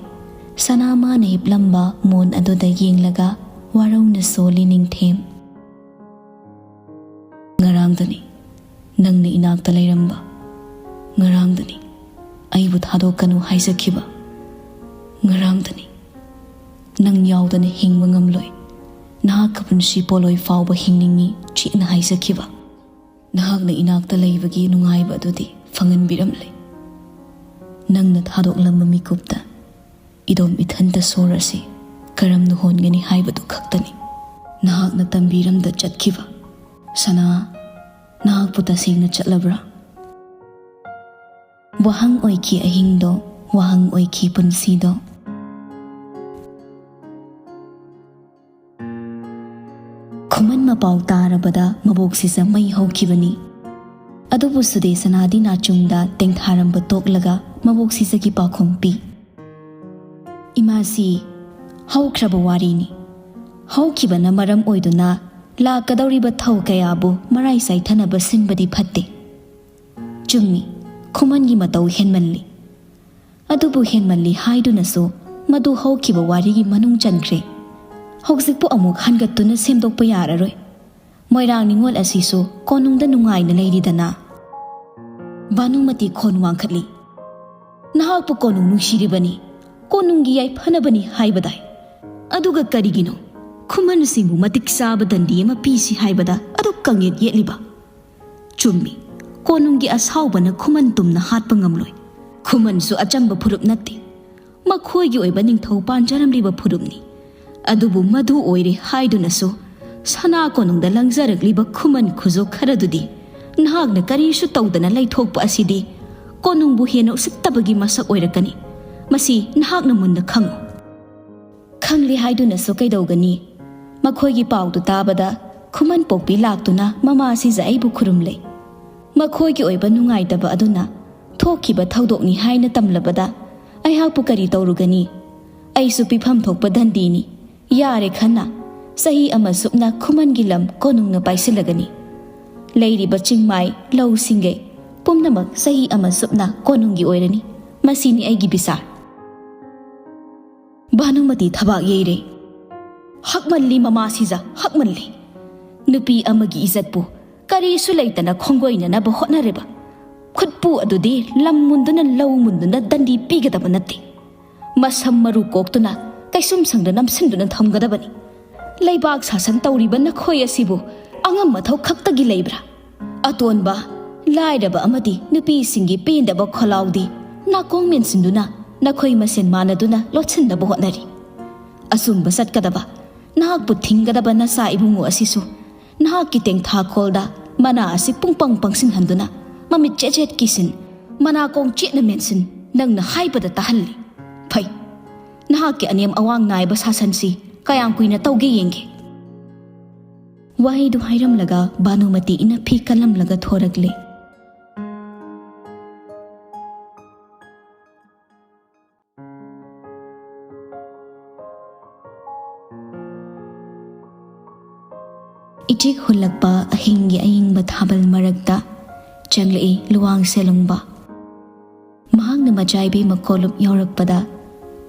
ꯁꯅꯥ ꯃꯥꯅ ꯍꯤꯞꯂꯝꯕ ꯃꯣꯟ ꯑꯗꯨꯗ ꯌꯦꯡꯂꯒ ꯋꯥꯔꯧꯅ ꯁꯣꯜꯂꯤ ꯅꯤꯡꯊꯦꯝ꯫ "ꯉꯔꯥꯡꯗꯅꯤ ꯅꯪꯅ ꯏꯅꯥꯛꯇ ꯂꯩꯔꯝꯕ꯫ ꯉꯔꯥꯡꯗꯅꯤ ꯑꯩꯕꯨ ꯊꯥꯗꯣꯛꯀꯅꯨ ꯍꯥꯏꯖꯈꯤꯕ꯫ ꯉꯔꯥꯡꯗꯅꯤ ꯅꯪ ꯌꯥꯎꯗꯅ ꯍꯤꯡꯕ ꯉꯝꯂꯣꯏ꯫ ꯅꯍꯥꯛꯀ ꯄꯨꯟꯁꯤ ꯄꯣꯂꯣꯏ ꯐꯥꯎꯕ ꯍꯤꯡꯅꯤꯡꯏ ꯆꯦꯠꯅ ꯍꯥꯏꯖꯈꯤꯕ꯫ ꯅꯍꯥꯛꯅ ꯏꯅꯥꯛꯇ ꯂꯩꯕꯒꯤ ꯅꯨꯡꯉꯥꯏꯕ ꯑꯗꯨꯗꯤ ꯐꯪꯍꯟꯕꯤꯔꯝꯂꯦ꯫ ꯅꯪꯅ ꯊꯥꯗꯣꯛꯂꯝꯕ ꯃꯤꯀꯨꯞꯇ ꯏꯗꯣꯝ ꯏꯊꯟꯇ ꯁꯣꯔ ꯑꯁꯤ ꯀꯔꯝꯅ ꯍꯣꯟꯒꯅꯤ ꯍꯥꯏꯕꯗꯨ ꯈꯛꯇꯅꯤ ꯅꯍꯥꯛꯅ ꯇꯝꯕꯤꯔꯝꯗ ꯆꯠꯈꯤꯕ꯫ ꯁꯅꯥ, ꯅꯍꯥꯛꯄꯨ ꯇꯁꯦꯡꯅ ꯆꯠꯂꯕ꯭ꯔꯥ?" ꯋꯥꯍꯪ ꯑꯣꯏꯈꯤ ꯑꯍꯤꯡꯗꯣ, ꯋꯥꯍꯪ ꯑꯣꯏꯈꯤ ꯄꯨꯟꯁꯤꯗꯣ꯫ ꯈꯨꯃꯟ ꯃꯄꯥꯎ ꯇꯥꯔꯕꯗ ꯃꯕꯣꯛ ꯁꯤꯖ ꯃꯩ ꯍꯧꯈꯤꯕꯅꯤ꯫ ꯑꯗꯨꯕꯨ ꯁꯨꯗꯦꯁꯅꯥꯗꯤ ꯅꯥꯆꯨꯡꯗ ꯇꯦꯡꯊꯥꯔꯝꯕ ꯇꯣꯛꯂꯒ ꯃꯕꯣꯛ ꯁꯤꯖꯒꯤ ꯄꯥꯎꯈꯨꯝ ꯄꯤ꯫ "ꯏꯃꯥꯁꯤ ꯍꯧꯈ꯭ꯔꯕ ꯋꯥꯔꯤꯅꯤ꯫ ꯍꯧꯈꯤꯕꯅ ꯃꯔꯝ ꯑꯣꯏꯗꯨꯅ ꯂꯥꯛꯀꯗꯧꯔꯤꯕ ꯊꯧ ꯀꯌꯥꯕꯨ ꯃꯔꯥꯏ ꯆꯥꯏꯊꯅꯕ ꯁꯤꯟꯕꯗꯤ ꯐꯠꯇꯦ꯫ ꯆꯨꯝꯃꯤ, ꯈꯨꯃꯟꯒꯤ ꯃꯇꯧ ꯍꯦꯟꯃꯜꯂꯤ꯫ ꯑꯗꯨꯕꯨ ꯍꯦꯟꯃꯜꯂꯤ ꯍꯥꯏꯗꯨꯅꯁꯨ ꯃꯗꯨ ꯍꯧꯈꯤꯕ ꯋꯥꯔꯤꯒꯤ ꯃꯅꯨꯡ ꯆꯟꯈ꯭ꯔꯦ꯫ ꯍꯧꯖꯤꯛꯄꯨ ꯑꯃꯨꯛ ꯍꯟꯒꯠꯇꯨꯅ ꯁꯦꯝꯗꯣꯛꯄ ꯌꯥꯔꯔꯣꯏ꯫ ꯃꯣꯏꯔꯥꯡ ꯅꯤꯉꯣꯜ ꯑꯁꯤꯁꯨ ꯀꯣꯅꯨꯡꯗ ꯅꯨꯡꯉꯥꯏꯅ ꯂꯩꯔꯤꯗꯅ꯫" ꯚꯥꯅꯨꯃꯇꯤ ꯈꯣꯟ ꯋꯥꯡꯈꯠꯂꯤ꯫ "ꯅꯍꯥꯛꯄꯨ ꯀꯣꯅꯨꯡ ꯅꯨꯡꯁꯤꯔꯤꯕꯅꯤ, ꯀꯣꯅꯨꯡꯒꯤ ꯌꯥꯏꯐꯅꯕꯅꯤ ꯍꯥꯏꯕꯗꯥꯏ? ꯑꯗꯨꯒ ꯀꯔꯤꯒꯤꯅꯣ ꯈꯨꯃꯟꯁꯤꯡꯕꯨ ꯃꯇꯤꯛ ꯆꯥꯕ ꯗꯟꯗꯤ ꯑꯃ ꯄꯤꯁꯤ ꯍꯥꯏꯕꯗ ꯑꯗꯨꯛ ꯀꯥꯡꯌꯦꯠ ꯌꯦꯠꯂꯤꯕ?" "ꯆꯨꯝꯃꯤ, ꯀꯣꯅꯨꯡꯒꯤ ꯑꯁꯥꯎꯕꯅ ꯈꯨꯃꯟ ꯇꯨꯝꯅ ꯍꯥꯠꯄ ꯉꯝꯂꯣꯏ꯫ ꯈꯨꯃꯟꯁꯨ ꯑꯆꯝꯕ ꯐꯨꯔꯨꯞ ꯅꯠꯇꯦ꯫ ꯃꯈꯣꯏꯒꯤ ꯑꯣꯏꯕ ꯅꯤꯡꯊꯧ ꯄꯥꯟꯖꯔꯝꯂꯤꯕ ꯐꯨꯔꯨꯞꯅꯤ꯫ ꯑꯗꯨꯕꯨ ꯃꯗꯨ ꯑꯣꯏꯔꯦ ꯍꯥꯏꯗꯨꯅꯁꯨ ꯁꯅꯥ ꯀꯣꯅꯨꯡꯗ ꯂꯪꯖꯔꯛꯂꯤꯕ ꯈꯨꯃꯟ ꯈꯨꯖꯣ ꯈꯔꯗꯨꯗꯤ ꯅꯍꯥꯛꯅ ꯀꯔꯤꯁꯨ ꯇꯧꯗꯅ ꯂꯩꯊꯣꯛꯄ ꯑꯁꯤꯗꯤ ꯀꯣꯅꯨꯡꯕꯨ ꯍꯦꯟꯅ ꯎꯁꯤꯠꯇꯕꯒꯤ ꯃꯁꯛ ꯑꯣꯏꯔꯛꯀꯅꯤ꯫ ꯃꯁꯤ ꯅꯍꯥꯛꯅ ꯃꯨꯟꯅ ꯈꯪꯉꯨ꯫ ꯈꯪꯂꯦ ꯍꯥꯏꯗꯨꯅꯁꯨ ꯀꯩꯗꯧꯒꯅꯤ? ꯃꯈꯣꯏꯒꯤ ꯄꯥꯎꯗꯨ ꯇꯥꯕꯗ ꯈꯨꯃꯟ ꯄꯣꯛꯄꯤ ꯂꯥꯛꯇꯨꯅ ꯃꯃꯥ ꯁꯤꯖ ꯑꯩꯕꯨ ꯈꯨꯔꯨꯝꯂꯦ꯫ ꯃꯈꯣꯏꯒꯤ ꯑꯣꯏꯕ ꯅꯨꯡꯉꯥꯏꯇꯕ ꯑꯗꯨꯅ ꯊꯣꯛꯈꯤꯕ ꯊꯧꯗꯣꯛꯅꯤ ꯍꯥꯏꯅ ꯇꯝꯂꯕꯗ ꯑꯩꯍꯥꯛꯄꯨ ꯀꯔꯤ ꯇꯧꯔꯨꯒꯅꯤ? ꯑꯩꯁꯨ ꯄꯤꯐꯝ ꯊꯣꯛꯄ ꯗꯟꯗꯤꯅꯤ꯫ ꯌꯥꯔꯦ ꯈꯟꯅ ꯆꯍꯤ ꯑꯃ ꯁꯨꯞꯅ ꯈꯨꯃꯟꯒꯤ ꯂꯝ ꯀꯣꯅꯨꯡꯅ ꯄꯥꯏꯁꯤꯜꯂꯒꯅꯤ꯫ ꯂꯩꯔꯤꯕ ꯆꯤꯡꯃꯥꯏ, ꯂꯧꯁꯤꯡꯒꯩ ꯄꯨꯝꯅꯃꯛ ꯆꯍꯤ ꯑꯃ ꯁꯨꯞꯅ ꯀꯣꯅꯨꯡꯒꯤ ꯑꯣꯏꯔꯅꯤ꯫ ꯃꯁꯤꯅꯤ ꯑꯩꯒꯤ ꯕꯤꯆꯥꯔ꯫ ꯚꯥꯅꯨꯃꯇꯤ ꯊꯕꯥꯛ ꯌꯩꯔꯦ꯫ ꯍꯛꯃꯜꯂꯤ ꯃꯃꯥ ꯁꯤꯖ, ꯍꯛꯃꯜꯂꯤ꯫ ꯅꯨꯄꯤ ꯑꯃꯒꯤ ꯏꯖꯠꯄꯨ ꯀꯔꯤꯁꯨ ꯂꯩꯇꯅ ꯈꯣꯡꯒꯣꯏꯅꯅꯕ ꯍꯣꯠꯅꯔꯤꯕ ꯈꯨꯠꯄꯨ ꯑꯗꯨꯗꯤ ꯂꯝ ꯃꯨꯟꯗꯨꯅ ꯂꯧ ꯃꯨꯟꯗꯨꯅ ꯗꯟꯗꯤ ꯄꯤꯒꯗꯕ ꯅꯠꯇꯦ꯫ ꯃꯁꯝ ꯃꯔꯨ ꯀꯣꯛꯇꯨꯅ ꯀꯩꯁꯨꯝꯁꯪꯗ ꯅꯝꯁꯤꯟꯗꯨꯅ ꯊꯝꯒꯗꯕꯅꯤ꯫ ꯂꯩꯕꯥꯛ ꯁꯥꯁꯟ ꯇꯧꯔꯤꯕ ꯅꯈꯣꯏ ꯑꯁꯤꯕꯨ ꯑꯉꯝ ꯑꯊꯧ ꯈꯛꯇꯒꯤ ꯂꯩꯕ꯭ꯔꯥ? ꯑꯇꯣꯟꯕ, ꯂꯥꯏꯔꯕ ꯑꯃꯗꯤ ꯅꯨꯄꯤꯁꯤꯡꯒꯤ ꯄꯦꯟꯗꯕ ꯈꯣꯜꯂꯥꯎꯗꯤ ꯅꯥꯀꯣꯡ ꯃꯦꯟꯁꯤꯟꯗꯨꯅ ꯅꯈꯣꯏ ꯃꯁꯦꯟ ꯃꯥꯟꯅꯗꯨꯅ ꯂꯣꯠꯁꯤꯟꯅꯕ ꯍꯣꯠꯅꯔꯤ꯫ ꯑꯆꯨꯝꯕ ꯆꯠꯀꯗꯕ, ꯅꯍꯥꯛꯄꯨ ꯊꯤꯡꯒꯗꯕ ꯅꯆꯥ ꯏꯕꯨꯡꯉꯣ ꯑꯁꯤꯁꯨ ꯅꯍꯥꯛꯀꯤ ꯇꯦꯡꯊꯥꯈꯣꯜꯗ ꯃꯅꯥ ꯑꯁꯤ ꯄꯨꯡꯄꯪ ꯄꯪꯁꯤꯟꯍꯟꯗꯨꯅ ꯃꯃꯤꯠ ꯆꯦꯠ ꯆꯦꯠ ꯀꯤꯁꯤꯟ, ꯃꯅꯥꯀꯣꯡ ꯆꯦꯠꯅ ꯃꯦꯟꯁꯤꯟ, ꯅꯪꯅ ꯍꯥꯏꯕꯗ ꯇꯥꯍꯜꯂꯤ꯫ ꯐꯩ, ꯅꯍꯥꯛꯀꯤ ꯑꯅꯦꯝ ꯑꯋꯥꯡ ꯅꯥꯏꯕ ꯁꯥꯁꯟꯁꯤ ꯀꯌꯥꯝ ꯀꯨꯏꯅ ꯇꯧꯒꯦ ꯌꯦꯡꯒꯦ꯫ ꯋꯥꯍꯩꯗꯨ ꯍꯥꯏꯔꯝꯂꯒ ꯚꯥꯅꯨꯃꯇꯤ ꯏꯅꯐꯤ ꯀꯜꯂꯝꯂꯒ ꯊꯣꯔꯛꯂꯦ꯫ ꯏꯆꯦꯛ ꯍꯨꯜꯂꯛꯄ ꯑꯍꯤꯡꯒꯤ ꯑꯏꯪꯕ ꯊꯥꯕꯜ ꯃꯔꯛꯇ ꯆꯪꯂꯛꯏ ꯂꯨꯋꯥꯡ ꯁꯦꯂꯨꯡꯕ꯫ ꯃꯍꯥꯛꯅ ꯃꯆꯥ ꯏꯕꯦꯝꯃ ꯀꯣꯂꯨꯞ ꯌꯧꯔꯛꯄꯗ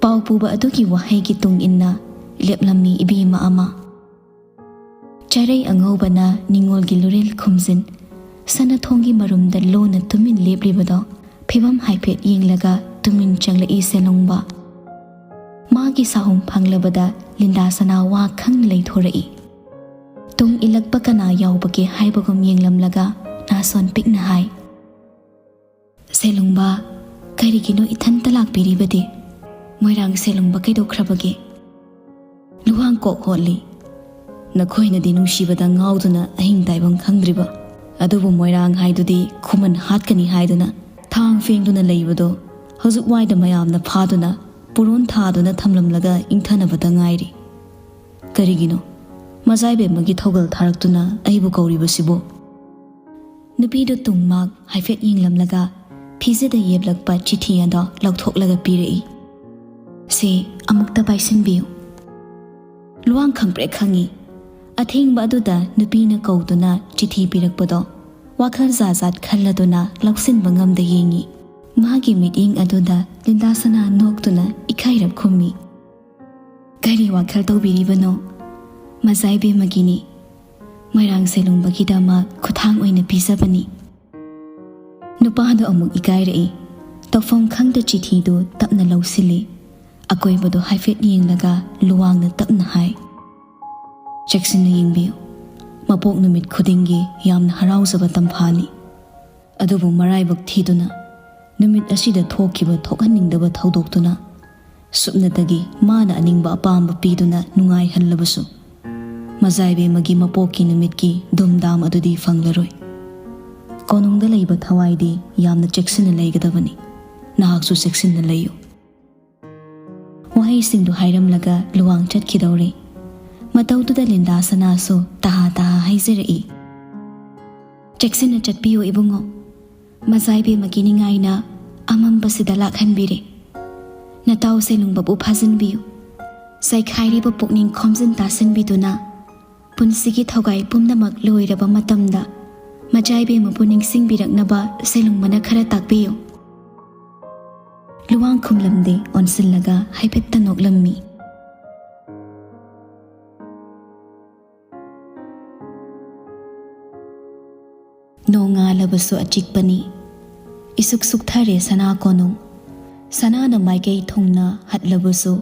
ꯄꯥꯎ ꯄꯨꯕ ꯑꯗꯨꯒꯤ ꯋꯥꯍꯩꯒꯤ ꯇꯨꯡ ꯏꯟꯅ ꯂꯦꯞꯂꯝꯃꯤ ꯏꯕꯦꯝꯃ ꯑꯃ꯫ ꯆꯔꯩ ꯑꯉꯧꯕꯅ ꯅꯤꯉꯣꯜꯒꯤ ꯂꯨꯔꯦꯜ ꯈꯨꯝꯖꯤꯟ, ꯁꯅꯥꯊꯣꯡꯒꯤ ꯃꯔꯨꯝꯗ ꯂꯣꯟꯅ ꯇꯨꯃꯤꯟ ꯂꯦꯞꯂꯤꯕꯗꯣ ꯐꯤꯕꯝ ꯍꯥꯏꯐꯦꯠ ꯌꯦꯡꯂꯒ ꯇꯨꯃꯤꯟ ꯆꯪꯂꯛꯏ ꯁꯦꯂꯨꯡꯕ꯫ ꯃꯥꯒꯤ ꯁꯥꯍꯨꯝ ꯐꯪꯂꯕꯗ ꯂꯤꯟꯗꯥ ꯁꯅꯥ ꯋꯥ ꯈꯪꯅ ꯂꯩꯊꯣꯔꯛꯏ꯫ ꯇꯨꯡ ꯏꯜꯂꯛꯄ ꯀꯅꯥ ꯌꯥꯎꯕꯒꯦ ꯍꯥꯏꯕꯒꯨꯝ ꯌꯦꯡꯂꯝꯂꯒ ꯅꯥꯁꯣꯟ ꯄꯤꯛꯅ ꯍꯥꯏ, "ꯁꯦꯂꯨꯡꯕ, ꯀꯔꯤꯒꯤꯅꯣ ꯏꯊꯟꯇ ꯂꯥꯛꯄꯤꯔꯤꯕꯗꯤ? ꯃꯣꯏꯔꯥꯡ ꯁꯦꯂꯨꯡꯕ ꯀꯩꯗꯧꯈ꯭ꯔꯕꯒꯦ?" ꯂꯨꯋꯥꯡ ꯀꯣꯛ ꯍꯣꯠꯂꯤ꯫ "ꯅꯈꯣꯏꯅꯗꯤ ꯅꯨꯡꯁꯤꯕꯗ ꯉꯥꯎꯗꯨꯅ ꯑꯍꯤꯡ ꯇꯥꯏꯕꯝ ꯈꯪꯗ꯭ꯔꯤꯕ, ꯑꯗꯨꯕꯨ ꯃꯣꯏꯔꯥꯡ ꯍꯥꯏꯗꯨꯗꯤ ꯈꯨꯃꯟ ꯍꯥꯠꯀꯅꯤ ꯍꯥꯏꯗꯨꯅ ꯊꯥꯡ ꯐꯦꯡꯗꯨꯅ ꯂꯩꯕꯗꯣ ꯍꯧꯖꯤꯛ ꯋꯥꯏꯗ ꯃꯌꯥꯝꯅ ꯐꯥꯗꯨꯅ ꯄꯨꯔꯣꯟ ꯊꯥꯗꯨꯅ ꯊꯝꯂꯝꯂꯒ ꯏꯪꯊꯅꯕꯗ ꯉꯥꯏꯔꯤ꯫ ꯀꯔꯤꯒꯤꯅꯣ ꯃꯖꯥꯏꯕꯦꯝꯃꯒꯤ ꯊꯧꯒꯜ ꯊꯥꯔꯛꯇꯨꯅ ꯑꯩꯕꯨ ꯀꯧꯔꯤꯕꯁꯤꯕꯨ? ꯅꯨꯄꯤꯗꯨ ꯇꯨꯡ ꯃꯥꯛ ꯍꯥꯏꯐꯦꯠ ꯌꯦꯡꯂꯝꯂꯒ ꯐꯤꯖꯦꯗ ꯌꯦꯞꯂꯛꯄ ꯆꯤꯊꯤ ꯑꯗꯣ ꯂꯧꯊꯣꯛꯂꯒ ꯄꯤꯔꯛꯏ꯫ "ꯁꯦ, ꯑꯃꯨꯛꯇ ꯄꯥꯏꯁꯤꯟꯕꯤꯌꯨ"꯫ ꯂꯨꯋꯥꯡ ꯈꯪꯄ꯭ꯔꯦꯛ ꯈꯪꯉꯤ꯫ ꯑꯊꯦꯡꯕ ꯑꯗꯨꯗ ꯅꯨꯄꯤꯅ ꯀꯧꯗꯨꯅ ꯆꯤꯊꯤ ꯄꯤꯔꯛꯄꯗꯣ ꯋꯥꯈꯜ ꯖꯥꯠ ꯖꯥꯠ ꯈꯜꯂꯗꯨꯅ ꯂꯧꯁꯤꯟꯕ ꯉꯝꯗ ꯌꯦꯡꯉꯤ꯫ ꯃꯥꯒꯤ ꯃꯤꯠꯌꯦꯡ ꯑꯗꯨꯗ ꯂꯤꯟꯗꯥ ꯁꯅꯥ ꯅꯣꯛꯇꯨꯅ ꯏꯀꯥꯏꯔꯞ ꯈꯨꯝꯃꯤ꯫ "ꯀꯔꯤ ꯋꯥꯈꯜ ꯇꯧꯕꯤꯔꯤꯕꯅꯣ? ꯃꯖꯥꯏꯕꯦꯝꯃꯒꯤꯅꯤ꯫ ꯃꯣꯏꯔꯥꯡ ꯁꯦꯂꯨꯡꯕꯒꯤꯗꯃꯛ ꯈꯨꯊꯥꯡ ꯑꯣꯏꯅ ꯄꯤꯖꯕꯅꯤ"꯫ ꯅꯨꯄꯥꯗꯣ ꯑꯃꯨꯛ ꯏꯀꯥꯏꯔꯛꯏ꯫ ꯇꯧꯐꯝ ꯈꯪꯗ ꯆꯤꯊꯤꯗꯨ ꯇꯞꯅ ꯂꯧꯁꯤꯜꯂꯤ꯫ ꯑꯀꯣꯏꯕꯗꯨ ꯍꯥꯏꯐꯦꯠ ꯌꯦꯡꯂꯒ ꯂꯨꯋꯥꯡꯅ ꯇꯞꯅ ꯍꯥꯏ, "ꯆꯦꯛꯁꯤꯟꯅ ꯌꯦꯡꯕꯤꯌꯨ꯫ ꯃꯄꯣꯛ ꯅꯨꯃꯤꯠ ꯈꯨꯗꯤꯡꯒꯤ ꯌꯥꯝꯅ ꯍꯔꯥꯎꯖꯕ ꯇꯝꯐꯥꯅꯤ꯫ ꯑꯗꯨꯕꯨ ꯃꯔꯥꯏꯕꯛ ꯊꯤꯗꯨꯅ ꯅꯨꯃꯤꯠ ꯑꯁꯤꯗ ꯊꯣꯛꯈꯤꯕ ꯊꯣꯛꯍꯟꯅꯤꯡꯗꯕ ꯊꯧꯗꯣꯛꯇꯨꯅ ꯁꯨꯞꯅꯇꯒꯤ ꯃꯥꯅ ꯑꯅꯤꯡꯕ ꯑꯄꯥꯝꯕ ꯄꯤꯗꯨꯅ ꯅꯨꯡꯉꯥꯏꯍꯜꯂꯕꯁꯨ, ꯃꯖꯥꯏꯕꯦꯝꯃꯒꯤ ꯃꯄꯣꯛꯀꯤ ꯅꯨꯃꯤꯠꯀꯤ ꯙꯨꯝꯙꯥꯝ ꯑꯗꯨꯗꯤ ꯐꯪꯂꯔꯣꯏ꯫ ꯀꯣꯅꯨꯡꯗ ꯂꯩꯕ ꯊꯋꯥꯏꯗꯤ ꯌꯥꯝꯅ ꯆꯦꯛꯁꯤꯟꯅ ꯂꯩꯒꯗꯕꯅꯤ꯫ ꯅꯍꯥꯛꯁꯨ ꯆꯦꯛꯁꯤꯟꯅ ꯂꯩꯌꯨ"꯫ ꯋꯥꯍꯩꯁꯤꯡꯗꯨ ꯍꯥꯏꯔꯝꯂꯒ ꯂꯨꯋꯥꯡ ꯆꯠꯈꯤꯗꯧꯔꯦ꯫ ꯃꯇꯧꯗꯨꯗ ꯂꯤꯟꯗꯥ ꯁꯅꯥꯁꯨ ꯇꯍꯥ ꯇꯍꯥ ꯍꯥꯏꯖꯔꯛꯏ, "ꯆꯦꯛꯁꯤꯟꯅ ꯆꯠꯄꯤꯌꯨ ꯏꯕꯨꯡꯉꯣ꯫ ꯃꯖꯥꯏꯕꯦꯝꯃꯒꯤ ꯅꯤꯡꯉꯥꯏꯅ ꯑꯃꯝꯕꯁꯤꯗ ꯂꯥꯛꯍꯟꯕꯤꯔꯦ꯫ ꯅꯇꯥꯎ ꯁꯦꯂꯨꯡꯕꯕꯨ ꯐꯥꯖꯤꯟꯕꯤꯌꯨ꯫ ꯆꯥꯏꯈꯥꯏꯔꯤꯕ ꯄꯨꯛꯅꯤꯡ ꯈꯣꯝꯖꯤꯟ ꯇꯥꯁꯤꯟꯕꯤꯗꯨꯅ ꯄꯨꯟꯁꯤꯒꯤ ꯊꯧꯒꯥꯏ ꯄꯨꯝꯅꯃꯛ ꯂꯣꯏꯔꯕ ꯃꯇꯝꯗ ꯃꯖꯥꯏꯕꯦꯝꯃꯕꯨ ꯅꯤꯡꯁꯤꯡꯕꯤꯔꯛꯅꯕ ꯁꯦꯂꯨꯡꯕꯅ ꯈꯔ ꯇꯥꯛꯄꯤꯌꯨ"꯫ ꯂꯨꯋꯥꯡ ꯈꯨꯝꯂꯝꯗꯦ, ꯑꯣꯟꯁꯤꯜꯂꯒ ꯍꯥꯏꯐꯦꯠꯇ ꯅꯣꯛꯂꯝꯃꯤ꯫ ꯅꯣꯡꯉꯥꯜꯂꯕꯁꯨ ꯑꯆꯤꯛꯄꯅꯤ꯫ ꯏꯁꯨꯛ ꯁꯨꯛꯊꯔꯦ ꯁꯅꯥ ꯀꯣꯅꯨꯡ꯫ ꯁꯅꯥꯅ ꯃꯥꯏꯀꯩ ꯊꯨꯡꯅ ꯍꯠꯂꯕꯁꯨ,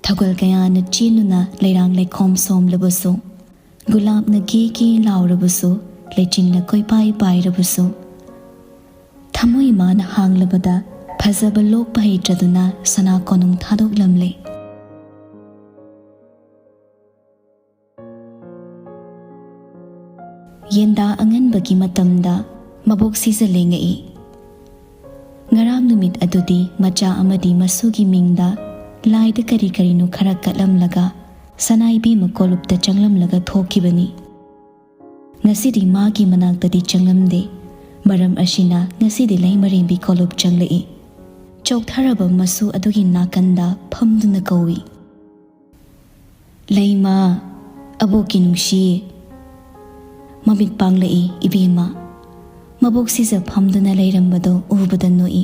ꯊꯧꯒꯜ ꯀꯌꯥꯅ ꯆꯦꯟꯗꯨꯅ ꯂꯩꯔꯥꯡ ꯂꯩꯈꯣꯝ ꯁꯣꯝꯂꯕꯁꯨ, ꯒꯨꯂꯥꯞꯅ ꯒꯦ ꯒꯦ ꯂꯥꯎꯔꯕꯁꯨ, ꯂꯩꯆꯤꯟꯅ ꯀꯣꯏꯄꯥꯏ ꯄꯥꯏꯔꯕꯁꯨ, ꯊꯃꯣꯏ ꯃꯥꯅ ꯍꯥꯡꯂꯕꯗ ꯐꯖꯕ ꯂꯣꯛꯄ ꯍꯩꯇ꯭ꯔꯗꯨꯅ ꯁꯅꯥ ꯀꯣꯅꯨꯡ ꯊꯥꯗꯣꯛꯂꯝꯂꯦ꯫ ꯌꯦꯟꯗꯥ ꯑꯉꯟꯕꯒꯤ ꯃꯇꯝꯗ ꯃꯕꯣꯛ ꯁꯤꯖ ꯂꯦꯡꯉꯛꯏ꯫ ꯉꯔꯥꯡ ꯅꯨꯃꯤꯠ ꯑꯗꯨꯗꯤ ꯃꯆꯥ ꯑꯃꯗꯤ ꯃꯁꯨꯒꯤ ꯃꯤꯡꯗ ꯂꯥꯏꯗ ꯀꯔꯤ ꯀꯔꯤꯅꯣ ꯈꯔ ꯀꯠꯂꯝꯂꯒ ꯁꯅꯥ ꯏꯕꯦꯝꯃ ꯀꯣꯂꯨꯞꯇ ꯆꯪꯂꯝꯂꯒ ꯊꯣꯛꯈꯤꯕꯅꯤ꯫ ꯉꯁꯤꯗꯤ ꯃꯥꯒꯤ ꯃꯅꯥꯛꯇꯗꯤ ꯆꯪꯂꯝꯗꯦ꯫ ꯃꯔꯝ ꯑꯁꯤꯅ ꯉꯁꯤꯗꯤ ꯂꯩꯃꯔꯦꯝꯕꯤ ꯀꯣꯂꯨꯞ ꯆꯪꯂꯛꯏ꯫ ꯆꯣꯛꯊꯔꯕ ꯃꯁꯨ ꯑꯗꯨꯒꯤ ꯅꯥꯀꯟꯗ ꯐꯝꯗꯨꯅ ꯀꯧꯏ, "ꯂꯩꯃ, ꯑꯕꯣꯛꯀꯤ ꯅꯨꯡꯁꯤ!" ꯃꯃꯤꯠ ꯄꯥꯡꯂꯛꯏ ꯏꯕꯦꯝꯃ꯫ ꯃꯕꯣꯛ ꯁꯤꯖ ꯐꯝꯗꯨꯅ ꯂꯩꯔꯝꯕꯗꯣ ꯎꯕꯗ ꯅꯣꯛꯏ꯫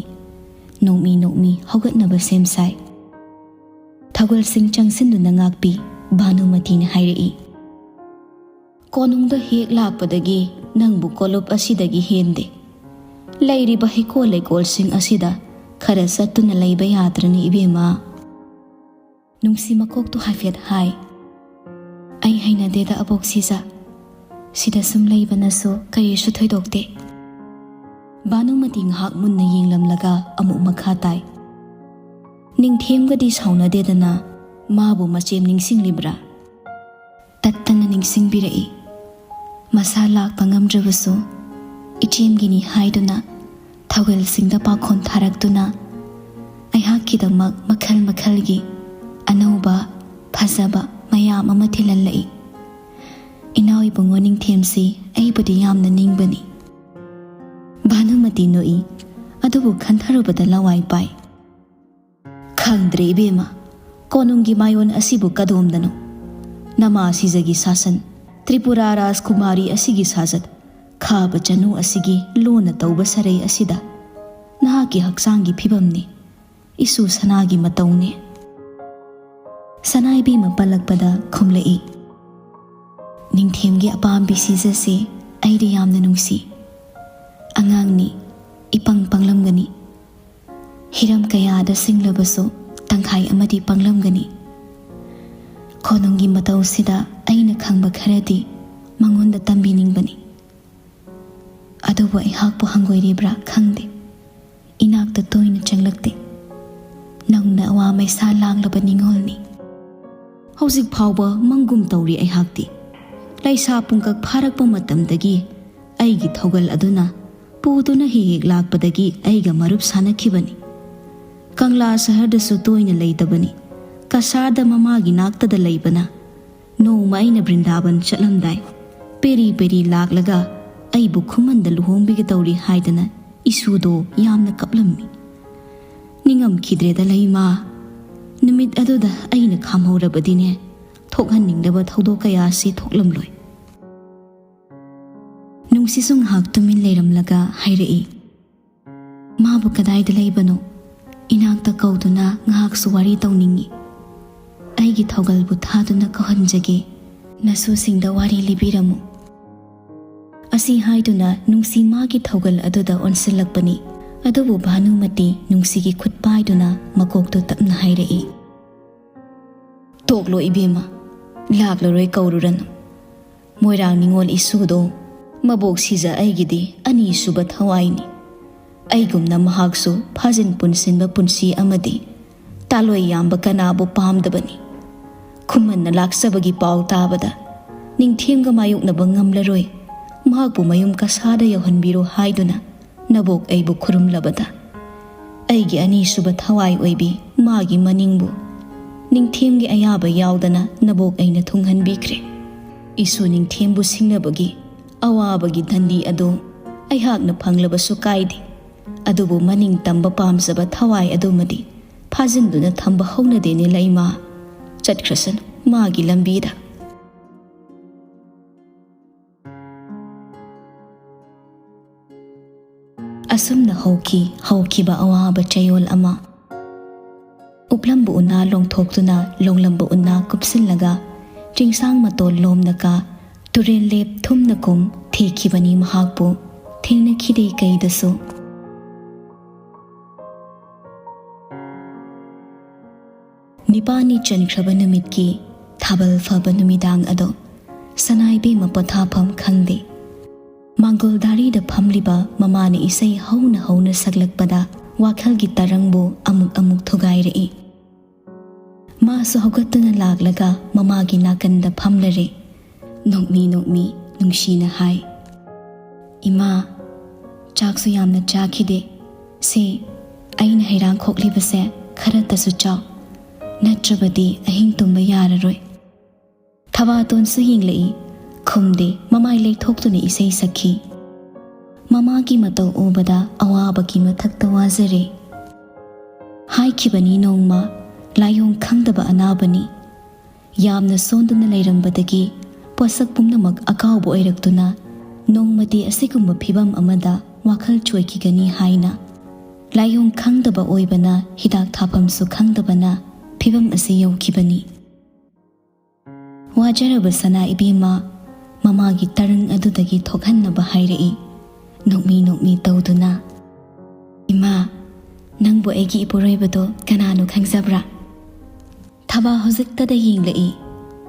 ꯅꯣꯛꯃꯤ ꯅꯣꯛꯃꯤ ꯍꯧꯒꯠꯅꯕ ꯁꯦꯝ ꯁꯥꯏ꯫ ꯊꯧꯒꯜꯁꯤꯡ ꯆꯪꯁꯤꯟꯗꯨꯅ ꯉꯥꯛꯄꯤ ꯚꯥꯅꯨꯃꯇꯤꯅ ꯍꯥꯏꯔꯛꯏ, "ꯀꯣꯅꯨꯡꯗ ꯍꯦꯛ ꯂꯥꯛꯄꯗꯒꯤ ꯅꯪꯕꯨ ꯀꯣꯂꯨꯞ ꯑꯁꯤꯗꯒꯤ ꯍꯦꯟꯗꯦ꯫ ꯂꯩꯔꯤꯕ ꯍꯩꯀꯣꯜ ꯂꯩꯀꯣꯜꯁꯤꯡ ꯑꯁꯤꯗ ꯈꯔ ꯆꯠꯇꯨꯅ ꯂꯩꯕ ꯌꯥꯗ꯭ꯔꯅꯤ ꯏꯕꯦꯝꯃ?" ꯅꯨꯡꯁꯤ ꯃꯀꯣꯛꯇꯨ ꯍꯥꯏꯐꯦꯠ ꯍꯥꯏ꯫ "ꯑꯩ ꯍꯩꯅꯗꯦꯗ ꯑꯕꯣꯛ ꯁꯤꯖ꯫ ꯁꯤꯗ ꯁꯨꯝ ꯂꯩꯕꯅꯁꯨ ꯀꯔꯤꯁꯨ ꯊꯣꯏꯗꯣꯛꯇꯦ꯫" ꯚꯥꯅꯨꯃꯇꯤ ꯉꯥꯏꯍꯥꯛ ꯃꯨꯟꯅ ꯌꯦꯡꯂꯝꯂꯒ ꯑꯃꯨꯛ ꯃꯈꯥ ꯇꯥꯏ, "ꯅꯤꯡꯊꯦꯝꯒꯗꯤ ꯁꯥꯎꯅꯗꯦꯗꯅ, ꯃꯥꯕꯨ ꯃꯆꯦꯝ ꯅꯤꯡꯁꯤꯡꯂꯤꯕ꯭ꯔꯥ?" ꯇꯠꯇꯅ ꯅꯤꯡꯁꯤꯡꯕꯤꯔꯛꯏ꯫ ꯃꯁꯥ ꯂꯥꯛꯄ ꯉꯝꯗ꯭ꯔꯕꯁꯨ ꯏꯆꯦꯝꯒꯤꯅꯤ ꯍꯥꯏꯗꯨꯅ ꯊꯧꯒꯜꯁꯤꯡꯗ ꯄꯥꯈꯣꯟ ꯊꯥꯔꯛꯇꯨꯅ ꯑꯩꯍꯥꯛꯀꯤꯗꯃꯛ ꯃꯈꯜ ꯃꯈꯜꯒꯤ ꯑꯅꯧꯕ ꯐꯖꯕ ꯃꯌꯥꯝ ꯑꯃ ꯊꯤꯜꯍꯜꯂꯛꯏ꯫ ꯏꯅꯥꯎ ꯏꯕꯨꯡꯉꯣ ꯅꯤꯡꯊꯦꯝꯁꯤ ꯑꯩꯕꯨꯗꯤ ꯌꯥꯝꯅ ꯅꯤꯡꯕꯅꯤ꯫ ꯚꯥꯅꯨꯃꯇꯤ ꯅꯣꯛꯏ, ꯑꯗꯨꯕꯨ ꯈꯟꯊꯔꯨꯕꯗ ꯂꯋꯥꯏ ꯄꯥꯏ꯫ ꯈꯪꯗ꯭ꯔꯦ ꯏꯕꯦꯝꯃ, ꯀꯣꯅꯨꯡꯒꯤ ꯃꯥꯌꯣꯟ ꯑꯁꯤꯕꯨ ꯀꯗꯣꯝꯗꯅꯣ? ꯅꯃꯥ ꯁꯤꯖꯒꯤ ꯁꯥꯁꯟ, ꯇ꯭ꯔꯤꯄꯨꯔꯥ ꯔꯥꯖꯀꯨꯃꯥꯔꯤ ꯑꯁꯤꯒꯤ ꯁꯥꯖꯠ, ꯈꯥꯕ ꯆꯅꯨ ꯑꯁꯤꯒꯤ ꯂꯨꯅ ꯇꯧꯕ ꯁꯔꯩ ꯑꯁꯤꯗ ꯅꯍꯥꯛꯀꯤ ꯍꯛꯆꯥꯡꯒꯤ ꯐꯤꯕꯝꯅꯤ, ꯏꯁꯨ ꯁꯅꯥꯒꯤ ꯃꯇꯧꯅꯤ꯫ ꯁꯅꯥ ꯏꯕꯦꯝꯃ ꯄꯜꯂꯛꯄꯗ ꯈꯨꯝꯂꯛꯏ, "ꯅꯤꯡꯊꯦꯝꯒꯤ ꯑꯄꯥꯝꯕꯤ ꯁꯤꯖꯁꯦ ꯑꯩꯗꯤ ꯌꯥꯝꯅ ꯅꯨꯡꯁꯤ꯫ ꯑꯉꯥꯡꯅꯤ, ꯏꯄꯪ ꯄꯪꯂꯝꯒꯅꯤ꯫ ꯍꯤꯔꯝ ꯀꯌꯥꯗ ꯁꯤꯡꯂꯕꯁꯨ ꯇꯪꯈꯥꯏ ꯑꯃꯗꯤ ꯄꯪꯂꯝꯒꯅꯤ꯫ ꯀꯣꯅꯨꯡꯒꯤ ꯃꯇꯧꯁꯤꯗ ꯑꯩꯅ ꯈꯪꯕ ꯈꯔꯗꯤ ꯃꯉꯣꯟꯗ ꯇꯝꯕꯤꯅꯤꯡꯕꯅꯤ꯫ ꯑꯗꯨꯕꯨ ꯑꯩꯍꯥꯛꯄꯨ ꯍꯪꯒꯣꯏꯔꯤꯕ꯭ꯔꯥ ꯈꯪꯗꯦ꯫ ꯏꯅꯥꯛꯇ ꯇꯣꯏꯅ ꯆꯪꯂꯛꯇꯦ꯫ ꯅꯧꯅ ꯑꯋꯥ ꯃꯩꯁꯥ ꯂꯥꯡꯂꯕ ꯅꯤꯡꯉꯣꯜꯅꯤ꯫ ꯍꯧꯖꯤꯛ ꯐꯥꯎꯕ ꯃꯪꯒꯨꯝ ꯇꯧꯔꯤ ꯑꯩꯍꯥꯛꯇꯤ꯫ ꯂꯩꯁꯥ ꯄꯨꯡꯀꯛ ꯐꯥꯔꯛꯄ ꯃꯇꯝꯗꯒꯤ ꯑꯩꯒꯤ ꯊꯧꯒꯜ ꯑꯗꯨꯅ ꯄꯨꯗꯨꯅ ꯍꯦꯛ ꯍꯦꯛ ꯂꯥꯛꯄꯗꯒꯤ ꯑꯩꯒ ꯃꯔꯨꯞ ꯁꯥꯟꯅꯈꯤꯕꯅꯤ꯫ ꯀꯪꯂꯥ ꯁꯍꯔꯗꯁꯨ ꯇꯣꯏꯅ ꯂꯩꯇꯕꯅꯤ꯫ ꯀꯁꯥꯔꯗ ꯃꯃꯥꯒꯤ ꯅꯥꯛꯇꯗ ꯂꯩꯕꯅ꯫ ꯅꯣꯡꯃ ꯑꯩꯅ ꯕ꯭ꯔꯤꯟꯗꯥꯕꯟ ꯆꯠꯂꯝꯗꯥꯏ, ꯄꯦꯔꯤ ꯄꯦꯔꯤ ꯂꯥꯛꯂꯒ ꯑꯩꯕꯨ ꯈꯨꯃꯟꯗ ꯂꯨꯍꯣꯡꯕꯤꯒꯗꯧꯔꯤ ꯍꯥꯏꯗꯅ ꯏꯁꯨꯗꯣ ꯌꯥꯝꯅ ꯀꯞꯂꯝꯃꯤ꯫ ꯅꯤꯡꯉꯝꯈꯤꯗ꯭ꯔꯦꯗ ꯂꯩꯃ꯫ ꯅꯨꯃꯤꯠ ꯑꯗꯨꯗ ꯑꯩꯅ ꯈꯥꯝꯍꯧꯔꯕꯗꯤꯅꯦ, ꯊꯣꯛꯍꯟꯅꯤꯡꯗꯕ ꯊꯧꯗꯣꯛ ꯀꯌꯥꯁꯤ ꯊꯣꯛꯂꯝꯂꯣꯏ꯫ ꯅꯨꯡꯁꯤꯁꯨ ꯉꯥꯏꯍꯥꯛ ꯇꯨꯃꯤꯟ ꯂꯩꯔꯝꯂꯒ ꯍꯥꯏꯔꯛꯏ, "ꯃꯥꯕꯨ ꯀꯗꯥꯏꯗ ꯂꯩꯕꯅꯣ? ꯏꯅꯥꯛꯇ ꯀꯧꯗꯨꯅ ꯉꯥꯏꯍꯥꯛꯁꯨ ꯋꯥꯔꯤ ꯇꯧꯅꯤꯡꯏ꯫ ꯑꯩꯒꯤ ꯊꯧꯒꯜꯕꯨ ꯊꯥꯗꯨꯅ ꯀꯧꯍꯟꯖꯒꯦ꯫ ꯅꯁꯨꯁꯤꯡꯗ ꯋꯥꯔꯤ ꯂꯤꯕꯤꯔꯝꯃꯨ꯫" ꯑꯁꯤ ꯍꯥꯏꯗꯨꯅ ꯅꯨꯡꯁꯤ ꯃꯥꯒꯤ ꯊꯧꯒꯜ ꯑꯗꯨꯗ ꯑꯣꯟꯁꯤꯜꯂꯛꯄꯅꯤ꯫ ꯑꯗꯨꯕꯨ ꯚꯥꯅꯨꯃꯇꯤ ꯅꯨꯡꯁꯤꯒꯤ ꯈꯨꯠ ꯄꯥꯏꯗꯨꯅ ꯃꯀꯣꯛꯇꯨ ꯇꯞꯅ ꯍꯥꯏꯔꯛꯏ, "ꯇꯣꯛꯂꯣ ꯏꯕꯦꯝꯃ, ꯂꯥꯛꯂꯔꯣꯏ ꯀꯧꯔꯨꯔꯅꯨ꯫ ꯃꯣꯏꯔꯥꯡ ꯅꯤꯉꯣꯜ ꯏꯁꯨꯗꯣ ꯃꯕꯣꯛ ꯁꯤꯖ ꯑꯩꯒꯤꯗꯤ ꯑꯅꯤꯁꯨꯕ ꯊꯋꯥꯏꯅꯤ꯫ ꯑꯩꯒꯨꯝꯅ ꯃꯍꯥꯛꯁꯨ ꯐꯥꯖꯤꯟ ꯄꯨꯟꯁꯤꯟꯕ ꯄꯨꯟꯁꯤ ꯑꯃꯗꯤ ꯇꯥꯂꯣꯏ ꯌꯥꯝꯕ ꯀꯅꯥꯕꯨ ꯄꯥꯝꯗꯕꯅꯤ꯫ ꯈꯨꯃꯟꯅ ꯂꯥꯛꯆꯕꯒꯤ ꯄꯥꯎ ꯇꯥꯕꯗ ꯅꯤꯡꯊꯦꯝꯒ ꯃꯥꯌꯣꯛꯅꯕ ꯉꯝꯂꯔꯣꯏ, ꯃꯍꯥꯛꯄꯨ ꯃꯌꯨꯝ ꯀꯁꯥꯗ ꯌꯧꯍꯟꯕꯤꯔꯣ ꯍꯥꯏꯗꯨꯅ ꯅꯕꯣꯛ ꯑꯩꯕꯨ ꯈꯨꯔꯨꯝꯂꯕꯗ ꯑꯩꯒꯤ ꯑꯅꯤꯁꯨꯕ ꯊꯋꯥꯏ ꯑꯣꯏꯕꯤ ꯃꯥꯒꯤ ꯃꯅꯤꯡꯕꯨ ꯅꯤꯡꯊꯦꯝꯒꯤ ꯑꯌꯥꯕ ꯌꯥꯎꯗꯅ ꯅꯕꯣꯛ ꯑꯩꯅ ꯊꯨꯡꯍꯟꯕꯤꯈ꯭ꯔꯦ꯫ ꯏꯁꯨ ꯅꯤꯡꯊꯦꯝꯕꯨ ꯁꯤꯡꯅꯕꯒꯤ ꯑꯋꯥꯕꯒꯤ ꯗꯟꯗꯤ ꯑꯗꯨ ꯑꯩꯍꯥꯛꯅ ꯐꯪꯂꯕꯁꯨ ꯀꯥꯏꯗꯦ꯫ ꯑꯗꯨꯕꯨ ꯃꯅꯤꯡ ꯇꯝꯕ ꯄꯥꯝꯖꯕ ꯊꯋꯥꯏ ꯑꯗꯨꯃꯗꯤ ꯐꯥꯖꯤꯟꯗꯨꯅ ꯊꯝꯕ ꯍꯧꯅꯗꯦꯅꯦ ꯂꯩꯃ꯫ ꯆꯠꯈ꯭ꯔꯁꯅꯨ ꯃꯥꯒꯤ ꯂꯝꯕꯤꯗ꯫" ꯑꯁꯨꯝꯅ ꯍꯧꯈꯤ ꯍꯧꯈꯤꯕ ꯑꯋꯥꯕ ꯆꯌꯣꯜ ꯑꯃ꯫ ꯎꯞꯂꯝꯕ ꯎꯅꯥ ꯂꯣꯡꯊꯣꯛꯇꯨꯅ ꯂꯣꯡꯂꯝꯕ ꯎꯅꯥ ꯀꯨꯞꯁꯤꯜꯂꯒ ꯆꯤꯡꯁꯥꯡ ꯃꯇꯣꯜ ꯂꯣꯝꯅꯀ ꯇꯨꯔꯦꯜ ꯂꯦꯞ ꯊꯨꯝꯅ ꯀꯨꯝ ꯊꯦꯛꯈꯤꯕꯅꯤ ꯃꯍꯥꯛꯄꯨ ꯊꯦꯡꯅꯈꯤꯗꯦ ꯀꯩꯗꯁꯨ꯫ ꯅꯤꯄꯥꯅꯤ ꯆꯟꯈ꯭ꯔꯕ ꯅꯨꯃꯤꯠꯀꯤ ꯊꯥꯕꯜ ꯐꯕ ꯅꯨꯃꯤꯗꯥꯡ ꯑꯗꯣ ꯁꯅꯥꯏꯕꯦꯝꯃ ꯄꯣꯊꯥꯐꯝ ꯈꯪꯗꯦ꯫ ꯃꯥꯡꯒꯣꯜ ꯗꯥꯔꯤꯗ ꯐꯝꯂꯤꯕ ꯃꯃꯥꯅ ꯏꯁꯩ ꯍꯧꯅ ꯍꯧꯅ ꯁꯛꯂꯛꯄꯗ ꯋꯥꯈꯜꯒꯤ ꯇꯔꯪꯕꯨ ꯑꯃꯨꯛ ꯑꯃꯨꯛ ꯊꯨꯒꯥꯏꯔꯛꯏ꯫ ꯃꯥꯁꯨ ꯍꯧꯒꯠꯇꯨꯅ ꯂꯥꯛꯂꯒ ꯃꯃꯥꯒꯤ ꯅꯥꯀꯟꯗ ꯐꯝꯂꯔꯦ꯫ ꯅꯣꯛꯃꯤ ꯅꯣꯛꯃꯤ ꯅꯨꯡꯁꯤꯅ ꯍꯥꯏ, "ꯏꯃꯥ, ꯆꯥꯛꯁꯨ ꯌꯥꯝꯅ ꯆꯥꯈꯤꯗꯦ꯫ ꯁꯦ, ꯑꯩꯅ ꯍꯩꯔꯥꯡ ꯈꯣꯛꯂꯤꯕꯁꯦ ꯈꯔꯇꯁꯨ ꯆꯥꯎ, ꯅꯠꯇ꯭ꯔꯕꯗꯤ ꯑꯍꯤꯡ ꯇꯨꯝꯕ ꯌꯥꯔꯔꯣꯏ꯫ ꯊꯕꯥꯇꯣꯟꯁꯨ ꯌꯦꯡꯂꯛꯏ, ꯈꯨꯝꯗꯦ, ꯃꯃꯥꯏ ꯂꯩꯊꯣꯛꯇꯨꯅ ꯏꯁꯩ ꯁꯛꯈꯤ꯫ ꯃꯃꯥꯒꯤ ꯃꯇꯧ ꯎꯕꯗ ꯑꯋꯥꯕꯒꯤ ꯃꯊꯛꯇ ꯋꯥꯖꯔꯦ꯫ ꯍꯥꯏꯈꯤꯕꯅꯤ ꯅꯣꯡꯃ, ꯂꯥꯏꯑꯣꯡ ꯈꯪꯗꯕ ꯑꯅꯥꯕꯅꯤ꯫ ꯌꯥꯝꯅ ꯁꯣꯟꯗꯨꯅ ꯂꯩꯔꯝꯕꯗꯒꯤ ꯄꯣꯠꯁꯛ ꯄꯨꯝꯅꯃꯛ ꯑꯀꯥꯎꯕ ꯑꯣꯏꯔꯛꯇꯨꯅ ꯅꯣꯡꯃꯗꯤ ꯑꯁꯤꯒꯨꯝꯕ ꯐꯤꯚꯝ ꯑꯃꯗ ꯋꯥꯈꯜ ꯆꯣꯏꯈꯤꯒꯅꯤ ꯍꯥꯏꯅ꯫ ꯂꯥꯏꯑꯣꯡ ꯈꯪꯗꯕ ꯑꯣꯏꯕꯅ ꯍꯤꯗꯥꯛ ꯊꯥꯐꯝꯁꯨ ꯈꯪꯗꯕꯅ ꯐꯤꯚꯝ ꯑꯁꯤ ꯌꯧꯈꯤꯕꯅꯤ꯫ ꯋꯥꯖꯔꯕ ꯁꯅꯥ ꯏꯕꯦꯝꯃ ꯃꯃꯥꯒꯤ ꯇꯔꯪ ꯑꯗꯨꯗꯒꯤ ꯊꯣꯛꯍꯟꯅꯕ ꯍꯥꯏꯔꯛꯏ, ꯅꯣꯛꯃꯤ ꯅꯣꯛꯃꯤ ꯇꯧꯗꯨꯅ꯫ "ꯏꯃꯥ, ꯅꯪꯕꯨ ꯑꯩꯒꯤ ꯏꯄꯨꯔꯣꯏꯕꯗꯣ ꯀꯅꯥꯅꯣ ꯈꯪꯖꯕ꯭ꯔꯥ?" ꯊꯕꯥ ꯍꯧꯖꯤꯛꯇꯗ ꯌꯦꯡꯂꯛꯏ꯫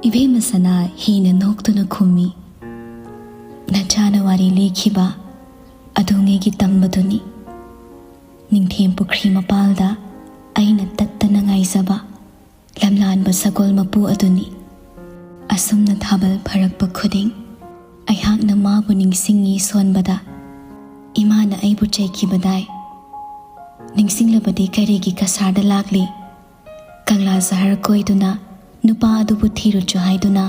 ꯏꯕꯦꯝꯃ ꯁꯅꯥ ꯍꯦꯟꯅ ꯅꯣꯛꯇꯨꯅ ꯈꯨꯝꯃꯤ, "ꯅꯆꯥꯅ ꯋꯥꯔꯤ ꯂꯤꯈꯤꯕ ꯑꯗꯨꯉꯩꯒꯤ ꯇꯝꯕꯗꯨꯅꯤ꯫ ꯅꯤꯡꯊꯦꯝ ꯄꯨꯈ꯭ꯔꯤ ꯃꯄꯥꯜꯗ ꯑꯩꯅ ꯇꯠꯇꯅ ꯉꯥꯏꯖꯕ ꯂꯝꯂꯥꯟꯕ ꯁꯒꯣꯜ ꯃꯄꯨ ꯑꯗꯨꯅꯤ꯫ ꯑꯁꯨꯝꯅ ꯊꯥꯕꯜ ꯐꯔꯛꯄ ꯈꯨꯗꯤꯡ ꯑꯩꯍꯥꯛꯅ ꯃꯥꯕꯨ ꯅꯤꯡꯁꯤꯡꯉꯤ ꯁꯣꯟꯕꯗ꯫ ꯏꯃꯥꯅ ꯑꯩꯕꯨ ꯆꯩꯈꯤꯕꯗꯥꯏ꯫ ꯅꯤꯡꯁꯤꯡꯂꯕꯗꯤ ꯀꯔꯤꯒꯤ ꯀꯁꯥꯔꯗ ꯂꯥꯛꯂꯤ? ꯀꯪꯂꯥ ꯁꯍꯔ ꯀꯣꯏꯗꯨꯅ ꯅꯨꯄꯥ ꯑꯗꯨꯕꯨ ꯊꯤꯔꯨꯆꯣ ꯍꯥꯏꯗꯨꯅ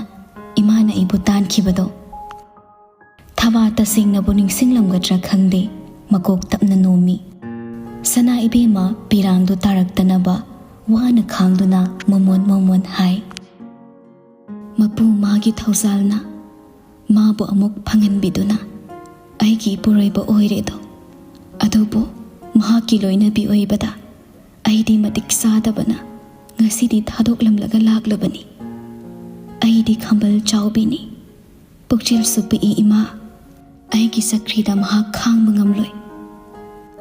ꯏꯃꯥꯅ ꯑꯩꯕꯨ ꯇꯥꯟꯈꯤꯕꯗꯣ?" ꯊꯕꯥ ꯇꯁꯦꯡꯅꯕꯨ ꯅꯤꯡꯁꯤꯡꯂꯝꯒꯗ꯭ꯔꯥ ꯈꯪꯗꯦ, ꯃꯀꯣꯛ ꯇꯞꯅ ꯅꯣꯝꯃꯤ꯫ ꯁꯅꯥ ꯏꯕꯦꯝꯃ ꯄꯤꯔꯥꯡꯗꯨ ꯇꯥꯔꯛꯇꯅꯕ ꯋꯥꯅ ꯈꯥꯡꯗꯨꯅ ꯃꯣꯃꯣꯟ ꯃꯣꯃꯣꯟ ꯍꯥꯏ꯫ "ꯃꯄꯨ ꯃꯥꯒꯤ ꯊꯧꯖꯥꯜꯅ ꯃꯥꯕꯨ ꯑꯃꯨꯛ ꯐꯪꯍꯟꯕꯤꯗꯨꯅ ꯑꯩꯒꯤ ꯏꯄꯨꯔꯣꯏꯕ ꯑꯣꯏꯔꯦꯗꯣ꯫ ꯑꯗꯨꯕꯨ ꯃꯍꯥꯛꯀꯤ ꯂꯣꯏꯅꯕꯤ ꯑꯣꯏꯕꯗ ꯑꯩꯗꯤ ꯃꯇꯤꯛ ꯆꯥꯗꯕꯅ ꯉꯁꯤꯗꯤ ꯊꯥꯗꯣꯛꯂꯝꯂꯒ ꯂꯥꯛꯂꯕꯅꯤ꯫ ꯑꯩꯗꯤ ꯈꯝꯕꯜ ꯆꯥꯎꯕꯤꯅꯤ꯫ ꯄꯨꯛꯆꯦꯜꯁꯨ ꯄꯤꯛꯏ ꯏꯃꯥ꯫ ꯑꯩꯒꯤ ꯆꯀ꯭ꯔꯤꯗ ꯃꯍꯥꯛ ꯈꯥꯡꯕ ꯉꯝꯂꯣꯏ꯫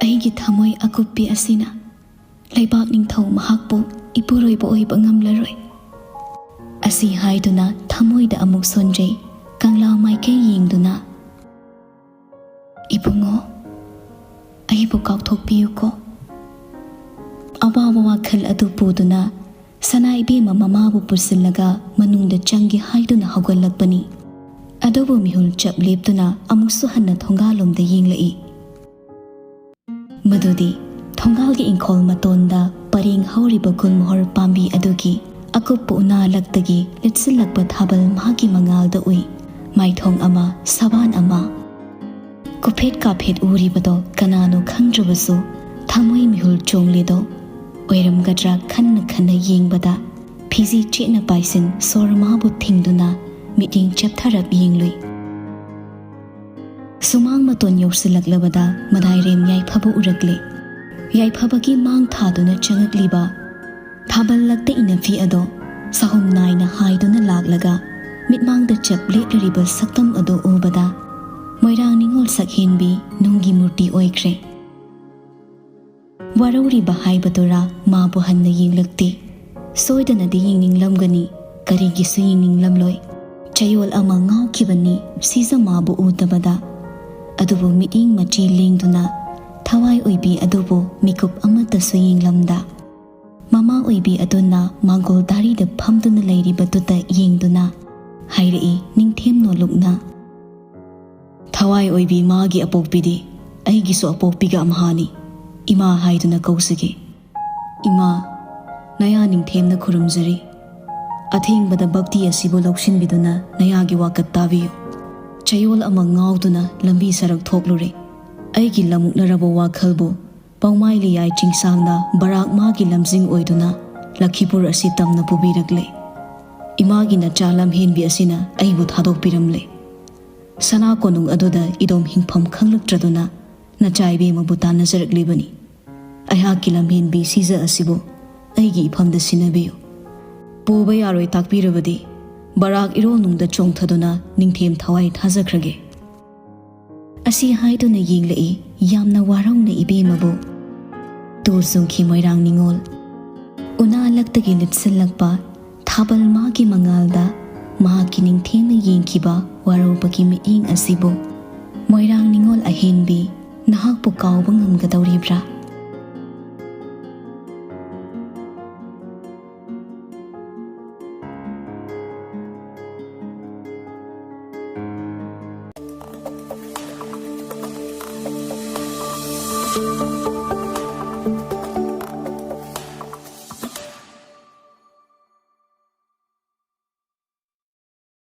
ꯑꯩꯒꯤ ꯊꯃꯣꯏ ꯑꯀꯨꯞꯄꯤ ꯑꯁꯤꯅ ꯂꯩꯕꯥꯛ ꯅꯤꯡꯊꯧ ꯃꯍꯥꯛꯄꯨ ꯏꯄꯨꯔꯣꯏꯕ ꯑꯣꯏꯕ ꯉꯝꯂꯔꯣꯏ꯫" ꯑꯁꯤ ꯍꯥꯏꯗꯨꯅ ꯊꯃꯣꯏꯗ ꯑꯃꯨꯛ ꯁꯣꯟꯖꯩ, ꯀꯪꯂꯥ ꯃꯥꯏꯀꯩ ꯌꯦꯡꯗꯨꯅ꯫ "ꯏꯕꯨꯡꯉꯣ, ꯑꯩꯕꯨ ꯀꯥꯎꯊꯣꯛꯄꯤꯌꯨꯀꯣ꯫" ꯑꯋꯥꯕ ꯋꯥꯈꯜ ꯑꯗꯨ ꯄꯨꯗꯨꯅ ꯁꯅꯥ ꯏꯕꯦꯝꯃ ꯃꯃꯥꯕꯨ ꯄꯨꯁꯤꯜꯂꯒ ꯃꯅꯨꯡꯗ ꯆꯪꯒꯦ ꯍꯥꯏꯗꯨꯅ ꯍꯧꯒꯠꯂꯛꯄꯅꯤ꯫ ꯑꯗꯨꯕꯨ ꯃꯤꯍꯨꯜ ꯆꯞ ꯂꯦꯞꯇꯨꯅ ꯑꯃꯨꯛꯁꯨ ꯍꯟꯅ ꯊꯣꯡꯒꯥꯜꯂꯣꯝꯗ ꯌꯦꯡꯂꯛꯏ꯫ ꯑꯗꯨꯗꯤ ꯊꯣꯡꯒꯥꯜꯒꯤ ꯏꯪꯈꯣꯜ ꯃꯇꯣꯟꯗ ꯄꯔꯦꯡ ꯍꯧꯔꯤꯕ ꯒꯨꯜꯃꯣꯍꯔ ꯄꯥꯝꯕꯤ ꯑꯗꯨꯒꯤ ꯑꯀꯨꯞꯄ ꯎꯅꯥ ꯂꯛꯇꯒꯤ ꯂꯤꯠꯁꯤꯜꯂꯛꯄ ꯊꯥꯕꯜ ꯃꯥꯒꯤ ꯃꯉꯥꯜꯗ ꯎꯏ꯫ ꯃꯥꯏꯊꯣꯡ ꯑꯃ, ꯁꯕꯥꯟ ꯑꯃ꯫ ꯀꯨꯐꯦꯠ ꯀꯥꯐꯦꯠ ꯎꯔꯤꯕꯗꯣ ꯀꯅꯥꯅꯣ ꯈꯪꯗ꯭ꯔꯕꯁꯨ ꯊꯃꯣꯏ ꯃꯤꯍꯨꯜ ꯆꯣꯡꯂꯤꯗꯣ ꯑꯣꯏꯔꯝꯒꯗ꯭ꯔꯥ ꯈꯟꯅ ꯈꯟꯅ ꯌꯦꯡꯕꯗ ꯐꯤꯖꯤ ꯆꯦꯠꯅ ꯄꯥꯏꯁꯤꯟ ꯁꯣꯔ ꯃꯥꯕꯨ ꯊꯤꯡꯗꯨꯅ ꯃꯤꯠꯌꯦꯡ ꯆꯦꯞꯊꯔꯞ ꯌꯦꯡꯂꯨꯏ꯫ ꯁꯨꯃꯥꯡ ꯃꯇꯣꯟ ꯌꯧꯁꯤꯜꯂꯛꯂꯕꯗ ꯃꯗꯥꯏꯔꯦꯝ ꯌꯥꯏꯐꯕ ꯎꯔꯛꯂꯦ꯫ ꯌꯥꯏꯐꯕꯒꯤ ꯃꯥꯡ ꯊꯥꯗꯨꯅ ꯆꯪꯉꯛꯂꯤꯕ ꯊꯥꯕꯜ ꯂꯛꯇ ꯏꯅꯐꯤ ꯑꯗꯣ ꯁꯍꯨꯝ ꯅꯥꯏꯅ ꯍꯥꯏꯗꯨꯅ ꯂꯥꯛꯂꯒ ꯃꯤꯠꯃꯥꯡꯗ ꯆꯞ ꯂꯦꯞꯂꯔꯤꯕ ꯁꯛꯇꯝ ꯑꯗꯨ ꯎꯕꯗ ꯃꯣꯏꯔꯥꯡ ꯅꯤꯉꯣꯜ ꯁꯛꯍꯦꯟꯕꯤ ꯅꯨꯡꯒꯤ ꯃꯨꯔꯇꯤ ꯑꯣꯏꯈ꯭ꯔꯦ꯫ ꯋꯥꯔꯧꯔꯤꯕ ꯍꯥꯏꯕꯗꯨꯔꯥ ꯃꯥꯕꯨ ꯍꯟꯅ ꯌꯦꯡꯂꯛꯇꯦ꯫ ꯁꯣꯏꯗꯅꯗꯤ ꯌꯦꯡꯅꯤꯡꯂꯝꯒꯅꯤ, ꯀꯔꯤꯒꯤꯁꯨ ꯌꯦꯡꯅꯤꯡꯂꯝꯂꯣꯏ꯫ ꯆꯌꯣꯜ ꯑꯃ ꯉꯥꯎꯈꯤꯕꯅꯤ ꯁꯤꯖ ꯃꯥꯕꯨ ꯎꯗꯕꯗ꯫ ꯑꯗꯨꯕꯨ ꯃꯤꯠꯌꯦꯡ ꯃꯆꯤ ꯂꯦꯡꯗꯨꯅ ꯊꯋꯥꯏ ꯑꯣꯏꯕꯤ ꯑꯗꯨꯕꯨ ꯃꯤꯀꯨꯞ ꯑꯃꯠꯇꯁꯨ ꯌꯦꯡꯂꯝꯗ꯫ ꯃꯃꯥ ꯑꯣꯏꯕꯤ ꯑꯗꯨꯅ ꯃꯥꯡꯒꯣꯜ ꯗꯥꯔꯤꯗ ꯐꯝꯗꯨꯅ ꯂꯩꯔꯤꯕꯗꯨꯗ ꯌꯦꯡꯗꯨꯅ ꯍꯥꯏꯔꯛꯏ ꯅꯤꯡꯊꯦꯝ ꯅꯣꯂꯨꯛꯅ꯫ ꯊꯋꯥꯏ ꯑꯣꯏꯕꯤ ꯃꯥꯒꯤ ꯑꯄꯣꯛꯄꯤꯗꯤ ꯑꯩꯒꯤꯁꯨ ꯑꯄꯣꯛꯄꯤꯒ ꯑꯝꯍꯥꯅꯤ꯫ ꯏꯃꯥ ꯍꯥꯏꯗꯨꯅ ꯀꯧꯖꯒꯦ꯫ ꯏꯃꯥ, ꯅꯌꯥ ꯅꯤꯡꯊꯦꯝꯅ ꯈꯨꯔꯨꯝꯖꯔꯤ꯫ ꯑꯊꯦꯡꯕꯗ ꯚꯛꯇꯤ ꯑꯁꯤꯕꯨ ꯂꯧꯁꯤꯟꯕꯤꯗꯨꯅ ꯅꯌꯥꯒꯤ ꯋꯥꯀꯠ ꯇꯥꯕꯤꯌꯨ꯫ ꯆꯌꯣꯜ ꯑꯃ ꯉꯥꯎꯗꯨꯅ ꯂꯝꯕꯤ ꯁꯔꯛ ꯊꯣꯛꯂꯨꯔꯦ꯫ ꯑꯩꯒꯤ ꯂꯝꯃꯨꯛꯅꯔꯕ ꯋꯥꯈꯜꯕꯨ ꯄꯧꯃꯥꯏ ꯂꯤꯌꯥꯏ ꯆꯤꯡꯁꯥꯡꯅ ꯕꯔꯥꯛ ꯃꯥꯒꯤ ꯂꯝꯖꯤꯡ ꯑꯣꯏꯗꯨꯅ ꯂꯈꯤꯄꯨꯔ ꯑꯁꯤ ꯇꯝꯅ ꯄꯨꯕꯤꯔꯛꯂꯦ꯫ ꯏꯃꯥꯒꯤ ꯅꯆꯥ ꯂꯝꯍꯦꯟꯕꯤ ꯑꯁꯤꯅ ꯑꯩꯕꯨ ꯊꯥꯗꯣꯛꯄꯤꯔꯝꯂꯦ꯫ ꯁꯅꯥ ꯀꯣꯅꯨꯡ ꯑꯗꯨꯗ ꯏꯗꯣꯝ ꯍꯤꯡꯐꯝ ꯈꯪꯂꯛꯇ꯭ꯔꯗꯨꯅ ꯅꯆꯥ ꯏꯕꯦꯝꯃꯕꯨ ꯇꯥꯟꯅꯖꯔꯛꯂꯤꯕꯅꯤ꯫ ꯑꯩꯍꯥꯛꯀꯤ ꯂꯝꯍꯦꯟꯕꯤ ꯁꯤꯖ ꯑꯁꯤꯕꯨ ꯑꯩꯒꯤ ꯏꯐꯝꯗ ꯁꯤꯟꯅꯕꯤꯌꯨ꯫ ꯄꯨꯕ ꯌꯥꯔꯣꯏ ꯇꯥꯛꯄꯤꯔꯕꯗꯤ ꯕꯔꯥꯛ ꯏꯔꯣꯜꯅꯨꯡꯗ ꯆꯣꯡꯊꯗꯨꯅ ꯅꯤꯡꯊꯦꯝ ꯊꯋꯥꯏ ꯊꯥꯖꯈ꯭ꯔꯒꯦ꯫ ꯑꯁꯤ ꯍꯥꯏꯗꯨꯅ ꯌꯦꯡꯂꯛꯏ ꯌꯥꯝꯅ ꯋꯥꯔꯧꯅ ꯏꯕꯦꯝꯃꯕꯨ꯫ ꯇꯨ ꯆꯨꯡꯈꯤ ꯃꯣꯏꯔꯥꯡ ꯅꯤꯉꯣꯜ꯫ ꯎꯅꯥ ꯂꯛꯇꯒꯤ ꯂꯤꯠꯁꯤꯜꯂꯛꯄ ꯊꯥꯕꯜ ꯃꯥꯒꯤ ꯃꯉꯥꯜꯗ ꯃꯍꯥꯛꯀꯤ ꯅꯤꯡꯊꯦꯝꯅ ꯌꯦꯡꯈꯤꯕ ꯋꯥꯔꯧꯕꯒꯤ ꯃꯤꯠꯌꯦꯡ ꯑꯁꯤꯕꯨ ꯃꯣꯏꯔꯥꯡ ꯅꯤꯉꯣꯜ ꯑꯍꯦꯟꯕꯤ ꯅꯍꯥꯛꯄꯨ ꯀꯥꯎꯕ ꯉꯝꯒꯗꯧꯔꯤꯕ꯭ꯔꯥ?